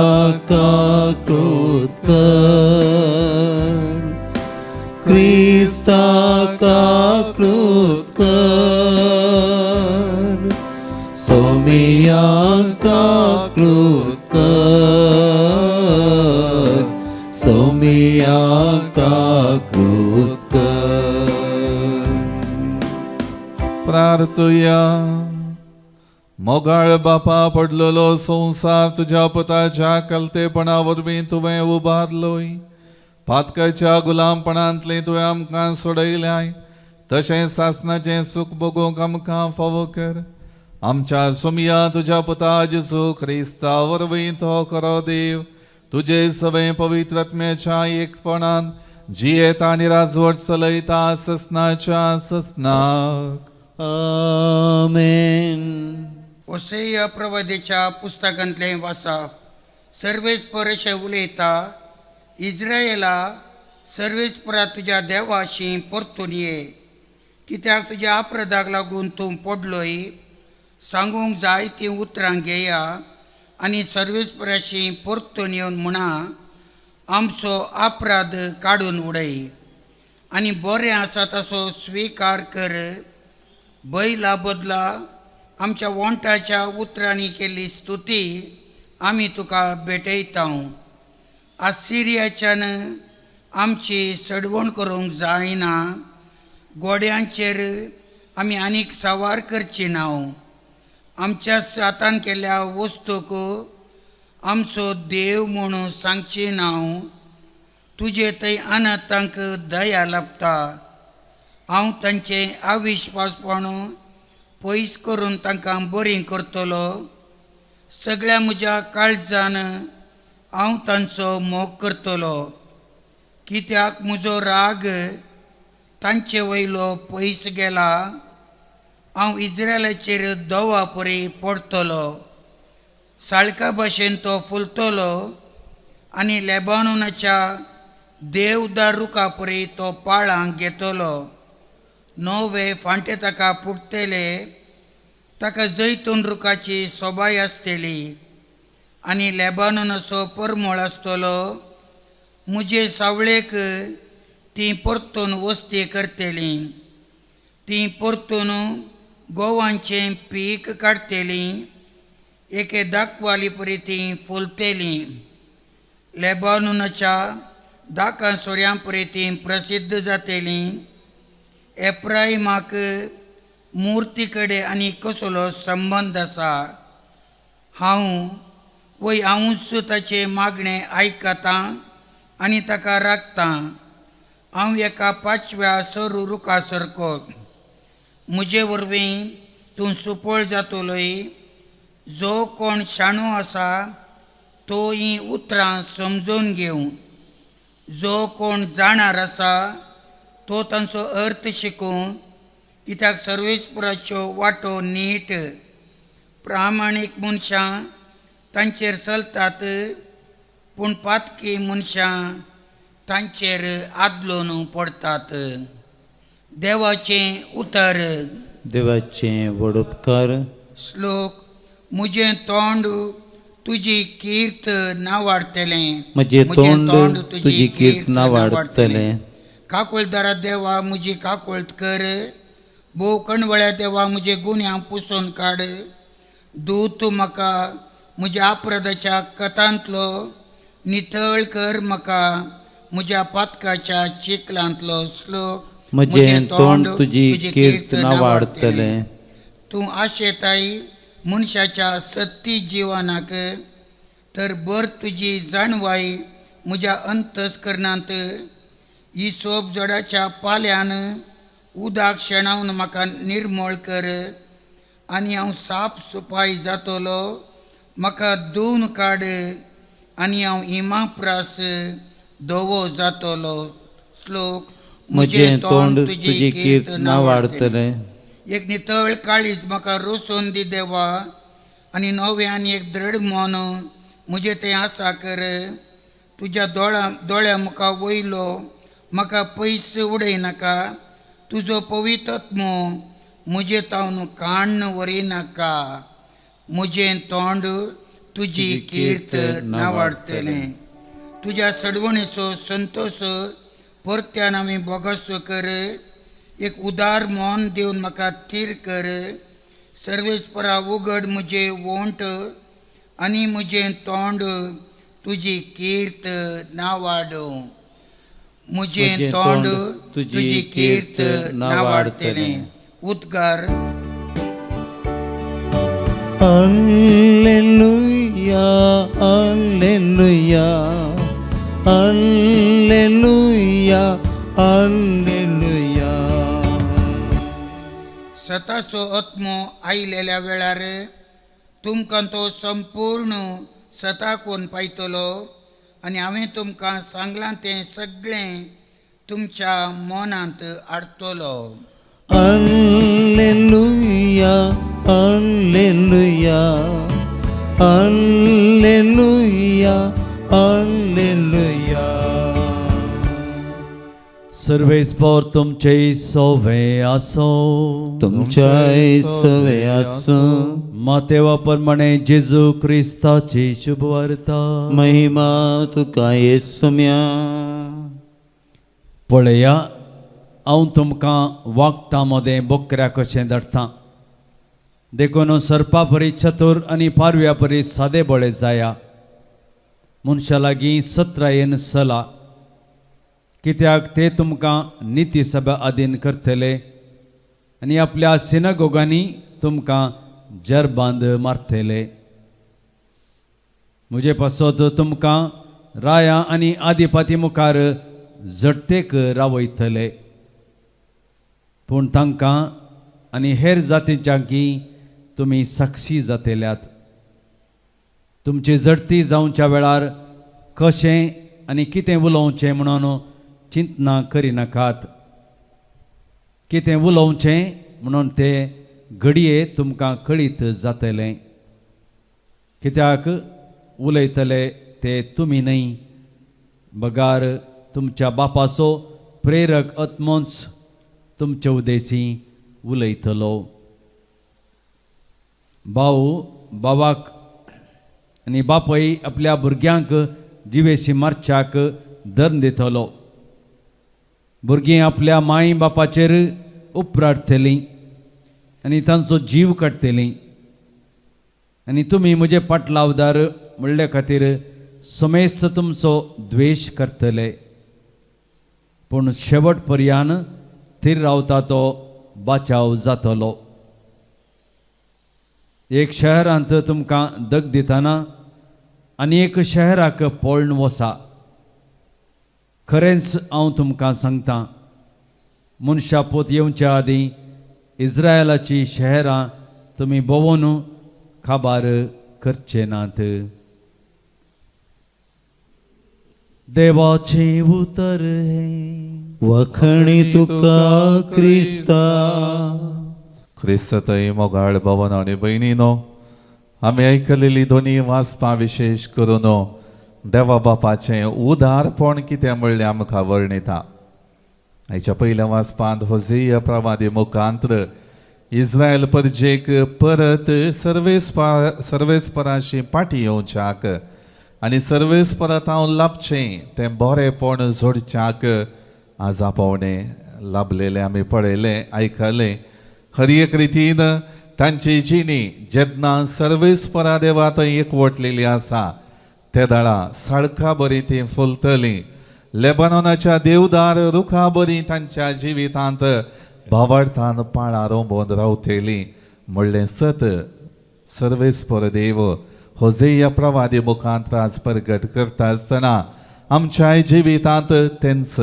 काकृत कर, क्रिस्ता काकृत कर, सोमिया काकृत कर, सोमिया काकृत कर. प्रार्थुया. मोगाळ बापा, पडलेलो संवसार तुज्या पुताच्या कलतेपणा वरवीं तुवें उबारलोय. पातकाच्या गुलामपणांतलें तुवें आमकां सोडयल्याय. तशें सासनाचें सूख भोगूंक आमकां फावो कर. आमच्या सुमया तुज्या पुता जेजू क्रिस्ता वरवीं तो खरो देव तुजे सवें पवित्र आत्म्याच्या एकपणान जियेता आनी राजवट चलयता ससनाच्या ससनाक. आमेन. ओसेय प्रवादेच्या पुस्तकांतलें वाचप. सर्वेस्पर अशें उलयता, इज्रायला, सर्वेस्परा तुज्या देवाशी परतून ये, कित्याक तुज्या अपराधाक लागून तूं पडलोय. सांगूंक जाय तीं उतरां घेया आनी सर्वेस्पराशी परतून येवन म्हणा, आमचो अपराध काडून उडय आनी बरें आसा तसो स्विकार कर. बैला बदला आमच्या वोंटाच्या उतरांनी केल्ली स्तुती आमी तुका भेटयता. आसिरियाच्यान आमची सडवण करूंक जायना, गोड्यांचेर आमी आनीक सवार करची ना. आमच्या हातान केल्ल्या वस्तूक आमचो देव म्हणून सांगची ना. तुजे थंय अनाथांक दया लाबता. हांव तांचें अविश्वासपण पयस करून तांकां बरीं करतलो. सगळ्या म्हज्या काळजान हांव तांचो मोग करतलो, कित्याक म्हजो राग तांचे वयलो पयस गेला. हांव इज्रायलाचेर दवा परी पडटलो, साळका भाशेन तो फुलतलो आनी लेबानोनाच्या देवदार रुखा परी तो पाळांक घेतलो. नवे फांटे ताका पुटतले, ताका जैतून रुखाची सोबाय आसतली आनी लेबानोनाचो परमळ आसतलो. म्हजे सावळेक तीं परतून वस्ती करतलीं. तीं परतून गोवांचें पीक काडटलीं. एके दाखवाली परी तीं फुलतलीं. लेबानूनाच्या दाकां सोऱ्यां परी तीं प्रसिद्ध जातलीं. एप्राहिमाक मुर्ती कडेन आनी कसलो संबंद आसा? हांव वय हांवूच ताचें मागणें आयकतां आनी ताका राखतां. हांव एका पांचव्या सरू रुखा सारको. म्हजे वरवीं तूं सुपळ जातलोय. जो कोण शाणो आसा तो हीं उतरां समजून घेवं. जो कोण जाणार आसा तो तांचो अर्थ शिकूं. कित्याक सर्वेस्पराच्यो वाटो नीट. प्रामाणीक मनशां तांचेर चलतात, पूण पातकी मनशां तांचेर आदलोन पडटात. देवाचें उतर. देवाचें व्हड उपकार. श्लोक. म्हजें तोंड तुजी कीर्त नावाडटलें. म्हजें तोंड तुजी कीर्त नावाडटलें. काकुळदारा देवा म्हजी काकुळट कर. भोव कणवळ्या देवा म्हजे गुन्यांव पुसून काड. दूत म्हाका म्हज्या अपराधाच्या कथांतलो नितळ कर. म्हाका म्हज्या पातकाच्या चिखलांतलो. श्लोक. म्हजें तोंड तुजी कीर्त नावाडटलें. तूं आशेताय मनशाच्या सत्ती जिवनाक, तर बर तुजी जाणवाय म्हज्या अंतस्करणांत. ही सोप जडाच्या पाल्यान उदक शेणावन म्हाका निर्मळ कर आनी हांव साप सुपाय जातलो. म्हाका धुवन काड आनी हांव इमाप्रास धवो जातलो. श्लोक. म्हजें तोंड तुजी कीर्त नावाडटलें. एक नितळ काळीज म्हाका रोसून दी देवा, आनी नवें आनी एक दृढ मन म्हजें तें आसा कर. तुज्या दोळ्या मुखा वयलो म्हाका पयस उडयनाका. तुजो पवित्र म्हजें तावन काण्ण व्हरिनाका. म्हजें तोंड तुजी कीर्त नावाडटलें. तुज्या सडवणेचो संतोश परत्यान हांवें बोगसो कर. एक उदार मन दिवन म्हाका थीर कर. सर्वेस्परा उगड म्हजें वोंट आनी म्हजें तोंड तुजी कीर्त नावाडूं. म्हजें तोंड तुजी कीर्त नावाडटलें. उद्गार. Alleluia, alleluia, alleluia, alleluia. सताचो आत्मो आयलेल्या वेळार तुमकां तो संपूर्ण सताकून पायतलो आनी हांवें तुमकां सांगलां तें सगळें तुमच्या मनांत हाडटलो. Alleluia, alleluia, alleluia, alleluia. सर्वेस्पर तुमचे सोवे आसो. तुमच्याय सवे आसूं. मातेवा प्रमाणे जेजू क्रिस्ताची शुभवार्ता. महिमा तुका येसम्या. पळया, हांव तुमकां वागटां मदें बोकऱ्या कशें धाडटा. देखून सर्पा परी चतुर आनी पारव्या परी सादे बळे जाया. मनशा लागीं सत्रायेन सला, कित्याक ते तुमकां निती सभा आदीन करतले आनी आपल्या सिनागोगांनी तुमकां जरबांद मारतले. म्हजे पासत तुमकां राया आनी आदिपाती मुखार झडतेक रावयतले. पूण तांकां आनी हेर जातींच्यांकी तुमी साक्षी जातल्यात. तुमची झडती जावच्या वेळार कशें आनी कितें उलोवचें म्हणून चिंतना करिनाकात. कितें उलोवचें म्हणून ते घडये तुमकां कळीत जातलें. कित्याक उलयतले ते तुमी न्हय, बगार तुमच्या बापाचो प्रेरक आत्मोच तुमचे उदेशी उलयतलो. भाव भावाक आनी बापय आपल्या भुरग्यांक जिवेशी मारच्याक धरून दितलो. भुरगीं आपल्या माय बापाचेर उपराटतलीं आनी तांचो जीव काडटलीं आनी तुमी म्हजे पाटलावदार म्हणले खातीर समेस्त तुमचो द्वेश करतले. पूण शेवट पर्यान थीर रावता तो बाचाव जातलो. एक शहरांत तुमकां दग दितना आनी एक शहराक पळून वसा. खरेंच हांव तुमकां सांगता, मनशा पोत येवच्या आदीं इस्रायलाची शहरां तुमी भोंवून काबार करचे नात. देवाचें उतर हें. वखणी तुका क्रिस्ता. क्रिस्तय मोगाळ भवन आनी भयणीनो, आमी आयकलेली दोनी वाचपां विशेश करून देवा बापाचें उदारपण कितें म्हणलें आमकां वर्णिता. आयच्या पयल्या वाचपांत होजेय प्रवादी मुखांत्र इस्रायल परजेक परत सर्वेस्पराशी पाटी येवच्याक आनी सर्वेस्परात हांव लाभचें तें बरेंपण जोडच्याक आजा पावणे लाभलेलें आमी पळयलें आयकलें. हर एक रितीन तांची जिणी जेन्ना सर्वेस्परा देवा थंय एकवटलेली आसा ते दाळा साळका बरी ती फुलतली. लेबनोनाच्या देवदार रुखा बरी तांच्या जिवितांत भावार्थान पाळां रोंबोवन रावतली म्हणलें सत सर्वेस्पर देव होजेय प्रवादी मुखांत आज प्रगट करता आसतना आमच्याय जिवितांत तेंच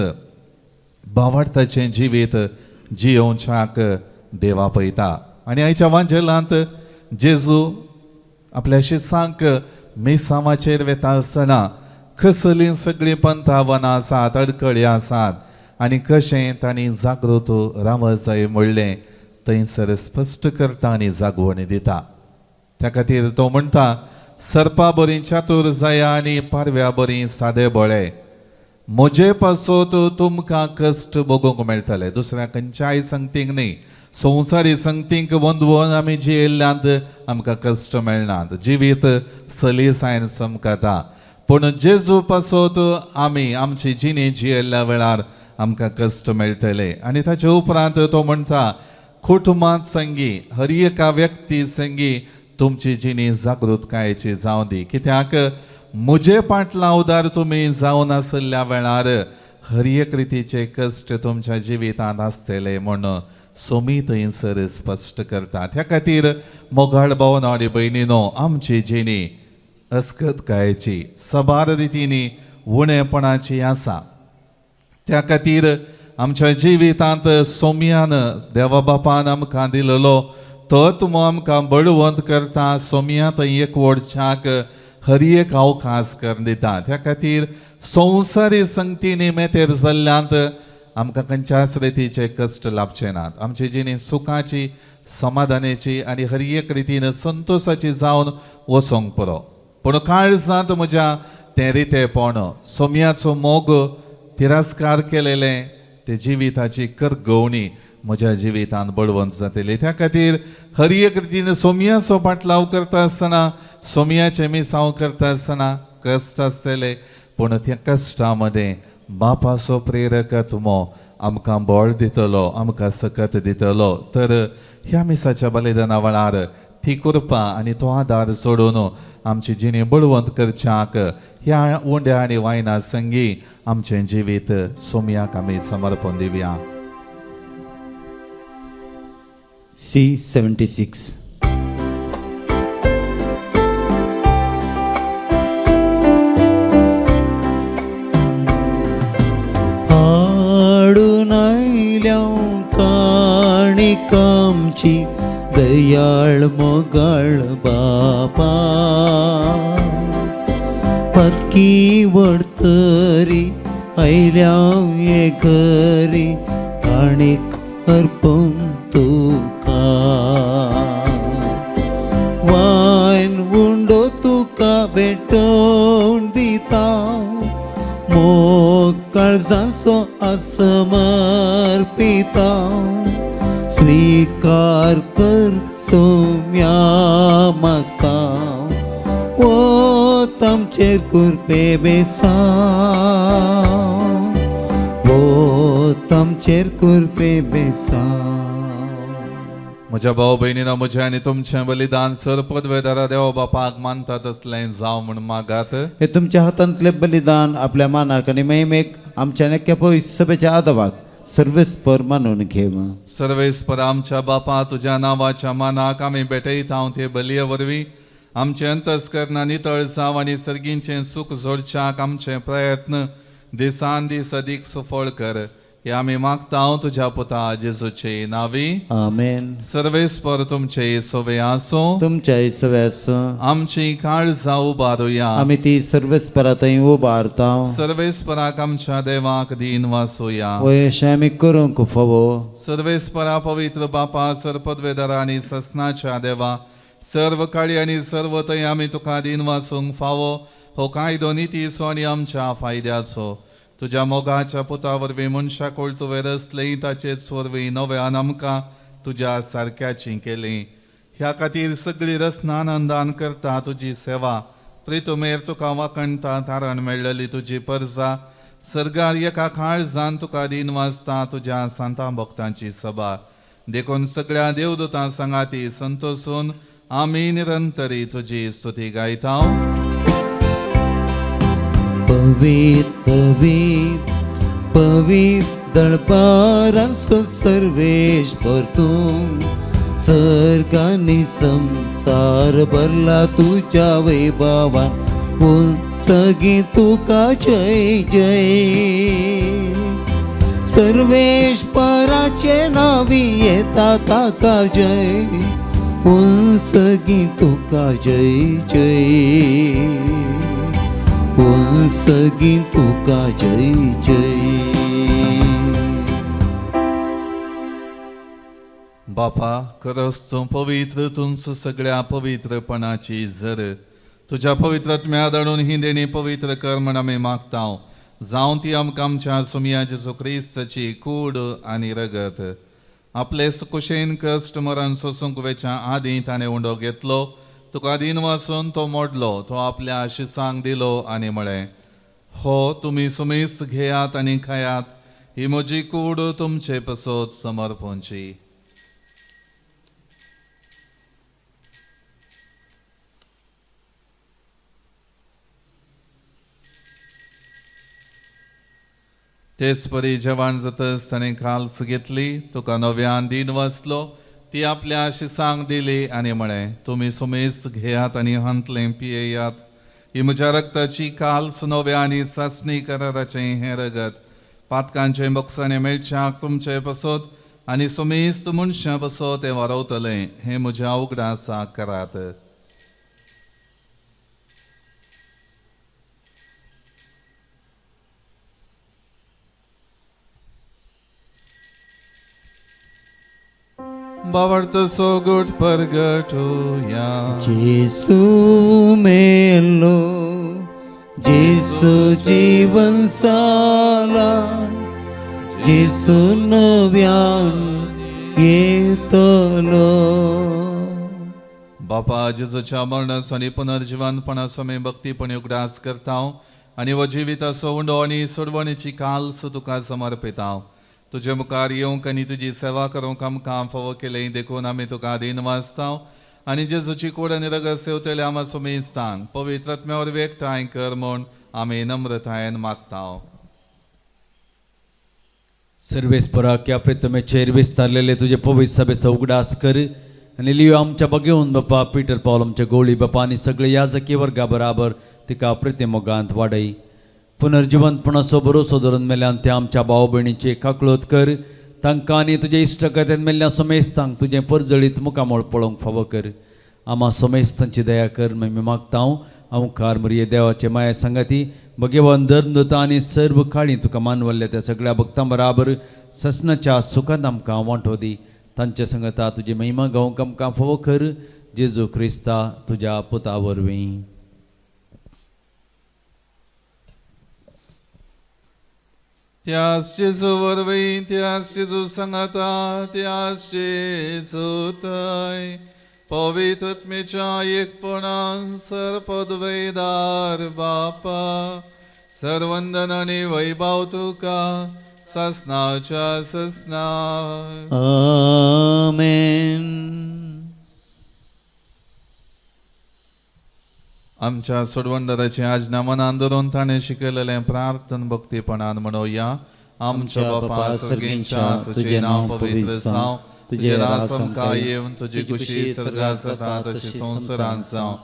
भावार्थाचें जिवीत जियोवच्याक देवा पळयता. आनी आयच्या वांजेलांत जेजू आपल्या शिसांक मिसांवाचेर वेता आसतना कसलीं सगळीं पंथावनां आसात, अडकळी आसात आनी कशें तांणी जागृत रावत जाय म्हणलें थंयसर स्पश्ट करता आनी जागवणी दिता. त्या खातीर तो म्हणटा, सर्पा बरी चातूर जाया आनी पारव्या बरी सादे बळे. म्हजे पासत तुमकां कश्ट भोगूंक मेळटले, दुसऱ्या खंयच्याय संगतींक न्ही. संवसारी संगतींक वंदवून आमी जियेल्ल्यांत आमकां कश्ट मेळनात, जिवीत सलीसायन समकता. पूण जेजू पासत आमी आमची जिणी जियेल्ल्या वेळार आमकां कश्ट मेळटले. आनी ताचे उपरांत तो म्हणटा, कुटुंबांत संगी हर एका व्यक्ती संगी तुमची जिणी जागृतकायेची जावं दी. कित्याक म्हजे पाटलावदार तुमी जावन आशिल्ल्या वेळार हर एक रितीचे कश्ट तुमच्या जिवितांत आसतले म्हूण सोमी थंयसर स्पश्ट करता. त्या खातीर मोगाळ भावन आनी भयणीनो, आमची जिणी अस्कतकायेची सबार रितींनी उणेपणाची आसा. त्या खातीर आमच्या जिवितांत सोम्यान देवा बापान आमकां दिलेलो तो तुमो आमकां बळवंत करता. सोम्या थंय एकवटच्याक हर एक अवकाश करून दिता. त्या खातीर संवसारी संगतीनी मेतेर जाल्ल्यांत आमकां खंयच्याच रितीचे कश्ट लाभचे नात. आमची जिणी सुखाची, समाधानाची आनी हर एक रितीन संतोशाची जावन वचोंक पुरो. पूण काळजांत म्हज्या तें रितेपण, सोम्याचो मोग तिरस्कार केलेलें ते जिविताची करगवणी म्हज्या जिवितांत बळवंत जातली. त्या खातीर हर एक रितीन सोम्याचो पाटलाव करता आसतना, सोम्याचें मिसांव करता आसतना कश्ट आसतले, पूण त्या कश्टा मदें बापाचो प्रेरक तुमो आमकां बळ दितलो, आमकां सकत दितलो. तर ह्या मिसाच्या बलिदाना वेळार ती कृपा आनी तो आदार सोडून आमची जिणी बळवंत करच्याक ह्या उंड्या आनी वायना संगी आमचें जिवीत सोम्याक आमी समर्पण दिवया. C76. हाडून आयल्या काणिकामची दयाळ मोगाळ बापा, पतकी वडतरी आयल्या हे घरी काणीक अर्पण तुका. वायन उंडो तुका भेटोवन दिता, मोग काळजाचो असमर्पिता. स्वीकार कर सोम्या म्हाका, ओ तम आमचेर कृपे बेसांव, वोत आमचेर कृपे बेसांव. म्हज्या भाव भयणीनो, म्हजें आनी तुमचें बलिदान सर पदवेदारा देव बापाक मानता तसलें जावं म्हूण मागात. हे तुमच्या हातांतले बलिदान आपल्या मानाक आनी महिमेक आमच्या नेक्या पवित्र सभेच्या आदावाक सर्वेस्पर मानून घेव. सर्वेस्पर आमच्या बापा, तुज्या नांवाच्या मानाक आमी भेटयता ते बलये वरवीं आमचें अंतस्कर्ण नितळ जावं आनी सर्गींचें सूख जोडच्याक आमचे प्रयत्न दिसान दीस अदीक सुफळ कर, हे आमी मागता तुज्या पुता जेजूचे नांवी. आमेन. सर्वेस्पर तुमचे सोवे आसूं. तुमच्या सवे आसूं. आमची काळजां उबारुया. आमी ती सर्वेस्परा थंय उबारता. सर्वेस्पराक आमच्या देवाक दीन वासुया. वयशें आमी करूंक फावो. सर्वेस्परा पवित्र बापा, सरपदवेदारा आनी ससनाच्या देवा, सर्व काळी आनी सर्व थंय आमी तुका दीन वासूंक फावो हो कायदो नितीचो आनी आमच्या फायद्याचो. तुज्या मोगाच्या पुता वरवीं मनशाक तुवें रचलें, ताचेच वरवीं नव्यान आमकां तुज्या सारक्याची केली. ह्या खातीर सगळी रचना आनंदान करता तुजी सेवा. प्रितुमेर तुका वाखणटा तारण मेळ्ळली तुजी परजा सर्गार एका काळजान तुका दीन वाचता तुज्या सांतां भक्तांची सभा. देखून सगळ्या देवदूतां सांगाती संतोसून आमी निरंतरी तुजी स्तुती गायता. पवित्र पवित्र पवित्र दळपारांचो सर्वेस्पर तूं, सर्गांनी संसार भरला तुज्या वैभवान, पूण सगळीं तुका जय जय. सर्वेस्पराचे नांवी येता ताका जय, पूण सगळीं तुका जय जय, पूण सगळीं तुका जय जय. बापा, खरंच तूं पवित्र, तुमच सगळ्या पवित्रपणाची जर तुज्या पवित्र आत्म्या धाडून ही देणी पवित्र कर म्हण आमी मागता. जावं ती आमकां आमच्या सुमया जेजू क्रिस्ताची कूड आनी रगत. आपले कुशेन कश्ट मरण सोसूंक वेच्या आदीं ताणें उंडो घेतलो, तुका दीन वासून तो मोडलो, तो आपल्या शिसांक दिलो आनी म्हळें, हो तुमी सुमेस घेयात आनी खायात, ही म्हजी कूड तुमचे पसत समर्पणची. तेच परी जेवण जातच ताणें काल्स घेतली, तुका नव्यान दीन वाचलो, ती आपल्या शिसांक दिली आनी म्हळें, तुमी सुमेस घेयात आनी हांतलें पियेयात, ही म्हज्या रक्ताची काल्स नव्या आनी सासणी कराराचें हें रगत पातकांचें बोक्साणें मेळच्याक तुमचे पसत आनी सुमेस्त मनशां पसत तें वारवतलें, हें म्हज्या उगडासाक करात. बावर्त सोगुट परगटुया. जेसू मेलो, जेसू जीवन साला, जेसू नव्यान येतलो. बापा, जेजूच्या मरणाचो आनी पुनर्जिवनपणाचो आमी भक्तीपणी उगडास करता आनी हो जिविताचो उंडो आनी सोडवणीची काल्स तुका समर्पिता. तुजे मुखार येवंक आनी तुजी सेवा करूंक आमकां फावो केलें देखून आमी तुका दीन वाचता आनी जेजूची कूड आनी रगत सेवतले आमा सुमेस्तांक पवित्र आत्म्या वरवीं एकठांय कर म्हूण आमी नम्रतायेन मागता. सर्वेस्पराक ह्या प्रितमेचेर विस्तारलेले तुजे पवित्र सभेचो उगडास कर आनी लियो आमच्या बगेवन बापा पीटर पावल आमच्या गोळी बापा आनी सगळे याजकी वर्गा बराबर तिका प्रितीमोगांत वाडय. पुनर्जिवंतपणाचो भरोसो धरून मेल्यान त्या आमच्या भाव भयणीचे काकळोत कर, तांकां आनी तुजे इश्टकतेन मेल्ल्या समेस्तांक तुजें परजळीत मुखामळ पळोवंक फावो कर. आमा समेस्तांची दया कर आमी मागता. हांव मरिये देवाचे माया सांगाती भगवान धर्मदूता आनी सर्व काळी तुका मानवल्ल्या त्या सगळ्या भक्तां बराबर ससनाच्या सुखांत आमकां वांटो दी. तांच्या संगता तुजी महिमा गावंक आमकां फावो कर, जेजू क्रिस्ता तुज्या पुता वरवीं. त्यास जेजू वरवीं, त्यास जेजू सांगाता, त्यास जेजू थंय पवित्रत्मेच्या एकपणान सर्पद्वैदार बापा सर्वंदन आनी वैभव तुका ससनाच्या ससना. आमेन. आमच्या सोडवणदाराची आज्ञा मनान धरून ताणें शिकयलेलें प्रार्थन भक्तीपणान म्हणोया. आमच्या बापा सर्गींच्या, तुजें नांव पवित्र जावं, तुजें राज आमकां येवन, तुजी खुशी स्वर्गात जाता तशी संवसारांत जावं.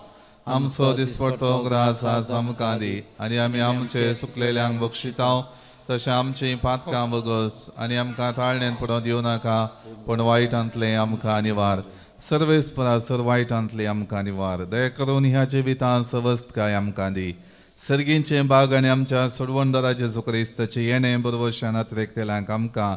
आमचो दिसपडतो ग्रास आज आमकां दी आनी आमी आमचे सुकलेल्यांक बक्षितांव तशें आमचीं पातकां बगस आनी आमकां ताळणेन पडोवंक दिवं नाका, पूण वायटांतलें आमकां निवार. सर्वेस्परा सर वायटांतलें आमकां निवार. दया करून ह्या जिवितांत सवस्तकाय आमकां दी. सर्गींचे बाग आनी आमच्या सोडवणदारा जेजू क्रिस्ताचें येणें बरवशान अतिरेकतेल्यांक आमकां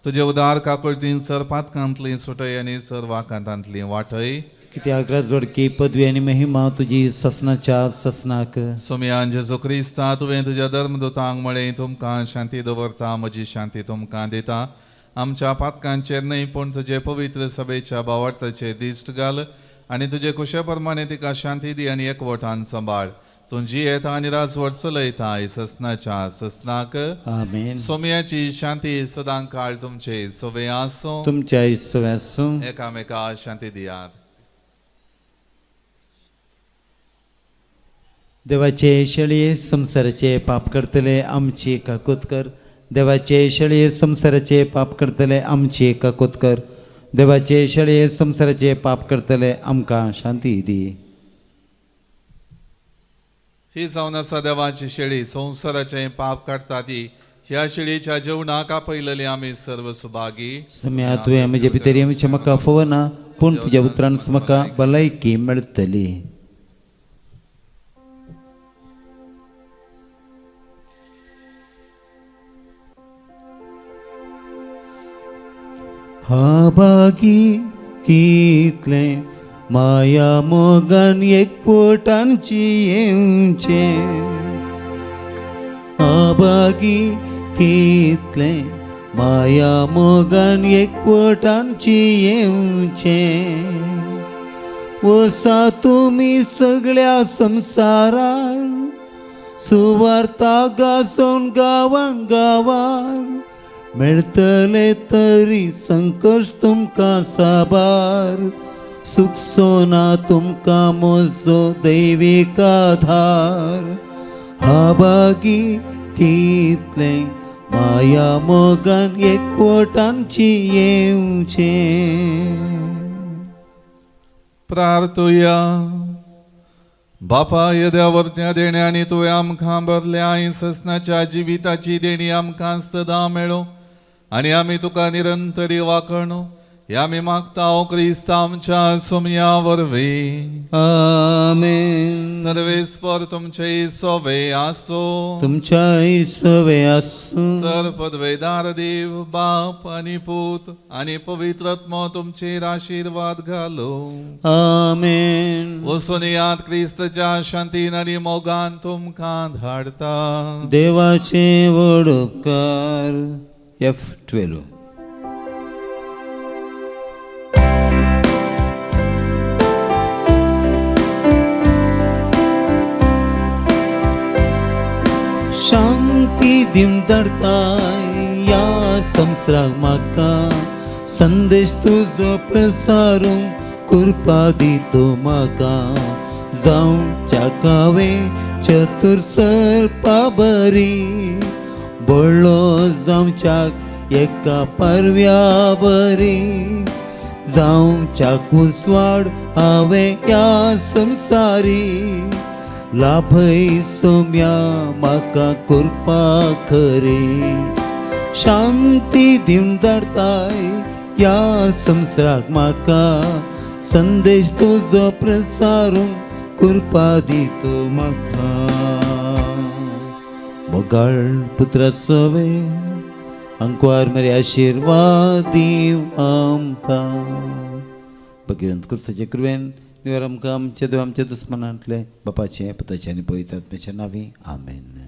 तुजे उदार काकुळतीन सर पातकांतली सुटय आनी सर वाकांतांतली वाटय. कित्याक राजवडकी पदवी आनी महिमा तुजी ससनाच्या ससनाक. सोमयान जेजू क्रिस्ता, तुवें तुज्या धर्मदूतांक म्हळें, तुमकां शांती दवरता, म्हजी शांती तुमकां दिता. आमच्या पातकांचेर न्हय पूण तुजे पवित्र सभेच्या भावार्थाचेर दिश्ट घाल आनी तुजे कुशे प्रमाणे तिका शांती दी आनी एकवटान सांबाळ. तूं जियेता आनी राजवट चलयता ससनाच्या ससनाक. आमेन. सोमयाची शांती सदां काळ तुमचे सोवे आसूं. तुमच्या सवे आसूं. एकामेका शांती दियात. देवाचे शेळये संवसाराचे पाप करतले आमची काकूत कर. देवाचे शेळये संवसाराचे पाप करतले आमची काकूत कर. देवाचे शेळये संवसाराचे पाप करतले आमकां शांती दी. ही जावन आसा देवाची शेळी, संवसाराचें पाप काडटा ती. ह्या शेळीच्या जेवणाक आपयलेली आमी सर्व सुभागी. सम्या तुवें म्हजे भितर आमच्या म्हाका फोवना, पूण तुज्या उतरान म्हाका भलायकी मेळटली. हाबागी कितलें माया मोगान एकवटांची येवचें. आबागी कितलें माया मोगान एकवटांची येवचें. वसा तुमी सगळ्या संवसारान सुवार्ता गाजोवन गांवान गांवान मेळटले तरी संकश्ट तुमकां साबार. सुखसो ना तुमकां म्हजो दैवीक आधार. हाबागी कितलें माया मोगान एकवटांची येवचें. प्रार्थुया. बापा, येद्या वर्त्या देण्यांनी तुवें आमकां भरल्या ससनाच्या जिविताची देणी आमकां सदां मेळो आनी आमी तुका निरंतरी वाकणो. हे आमी मागता ओ क्रिस्त आमच्या सोमया वरवीं. आमेन. सर्वेस्पर तुमचे सोवे आसो. तुमच्या सवे आसूं. सर पदवेदार देव बाप आनी पूत आनी पवित्र आत्मो तुमचेर आशिर्वाद घालो. आमेन. वचून याद क्रिस्तच्या शांतीन आनी मोगान तुमकां धाडता. देवाचे व्हड उपकार. F12. शांती दिवन धाडताय ह्या संवसाराक म्हाका, संदेश तुजो प्रसारूंक कृपा दी तूं म्हाका. जावं चाकावे चतुर सर्पा बरी, बळ्ळो जावच्याक एका परव्या बरी. जावच्याक उजवाड हांवें ह्या संवसारी, लाभय सोम्या म्हाका कृपा खरी. शांती दिवन धाडताय ह्या संवसाराक म्हाका, संदेश तुजो प्रसारूंक कृपा दी तूं म्हाका. मोगाळ पुत्रा सवे अंकवार मरे आशिर्वाद दीव आमकां. भगवंत क्रिस्ताचे कृपेन निवार आमकां आमच्या देव आमच्या दुस्मनांतले बापाचे पुताचे आनी पवित्र आत्म्याच्या नांवी. आमेन.